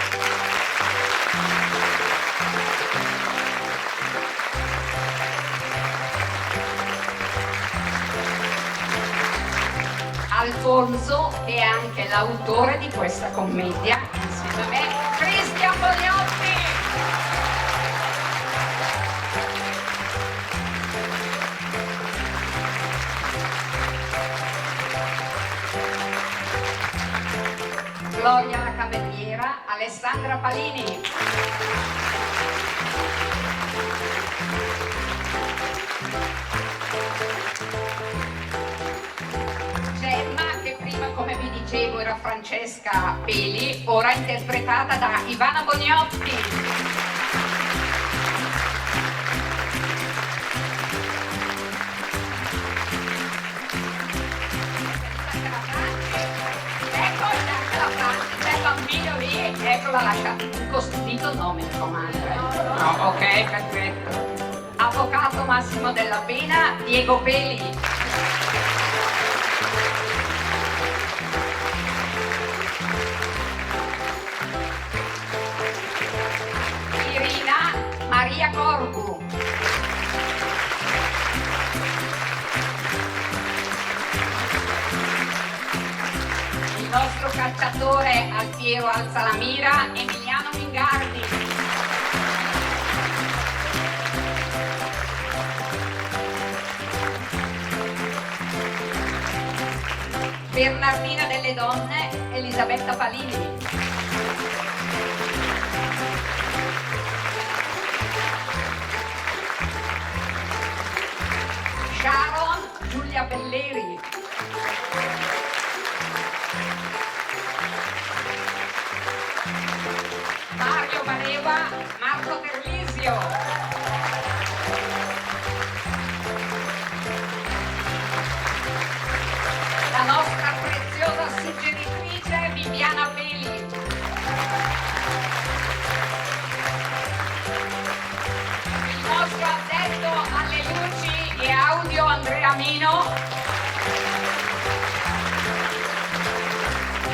Alfonso è anche l'autore di questa commedia, insieme a me, Cristian Pognotti. Gloria la cameriera, Alessandra Palini. Francesca Peli, ora interpretata da Ivana Boniotti. Ecco, ecco la Franci, c'è il bambino lì, eccola là, un costruito nome, mi raccomando, eh. No, ok, perfetto. Avvocato Massimo Della Pena, Diego Peli. Irina Maria Corbu. Il nostro cacciatore Altiero Alzalamira, Emiliano Mingardi. Bernardina delle Donne, Elisabetta Palini. Sharon, Giulia Belleri. Mario Mareva, Marco Terlisio. La nostra preziosa suggeritrice Viviana Peli. Il nostro addetto alle luci e audio Andrea Mino.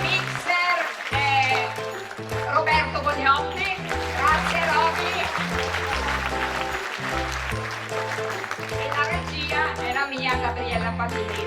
Mixer è Roberto Boniotti. Grazie, Roby. E la regia è la mia, Gabriella Padini.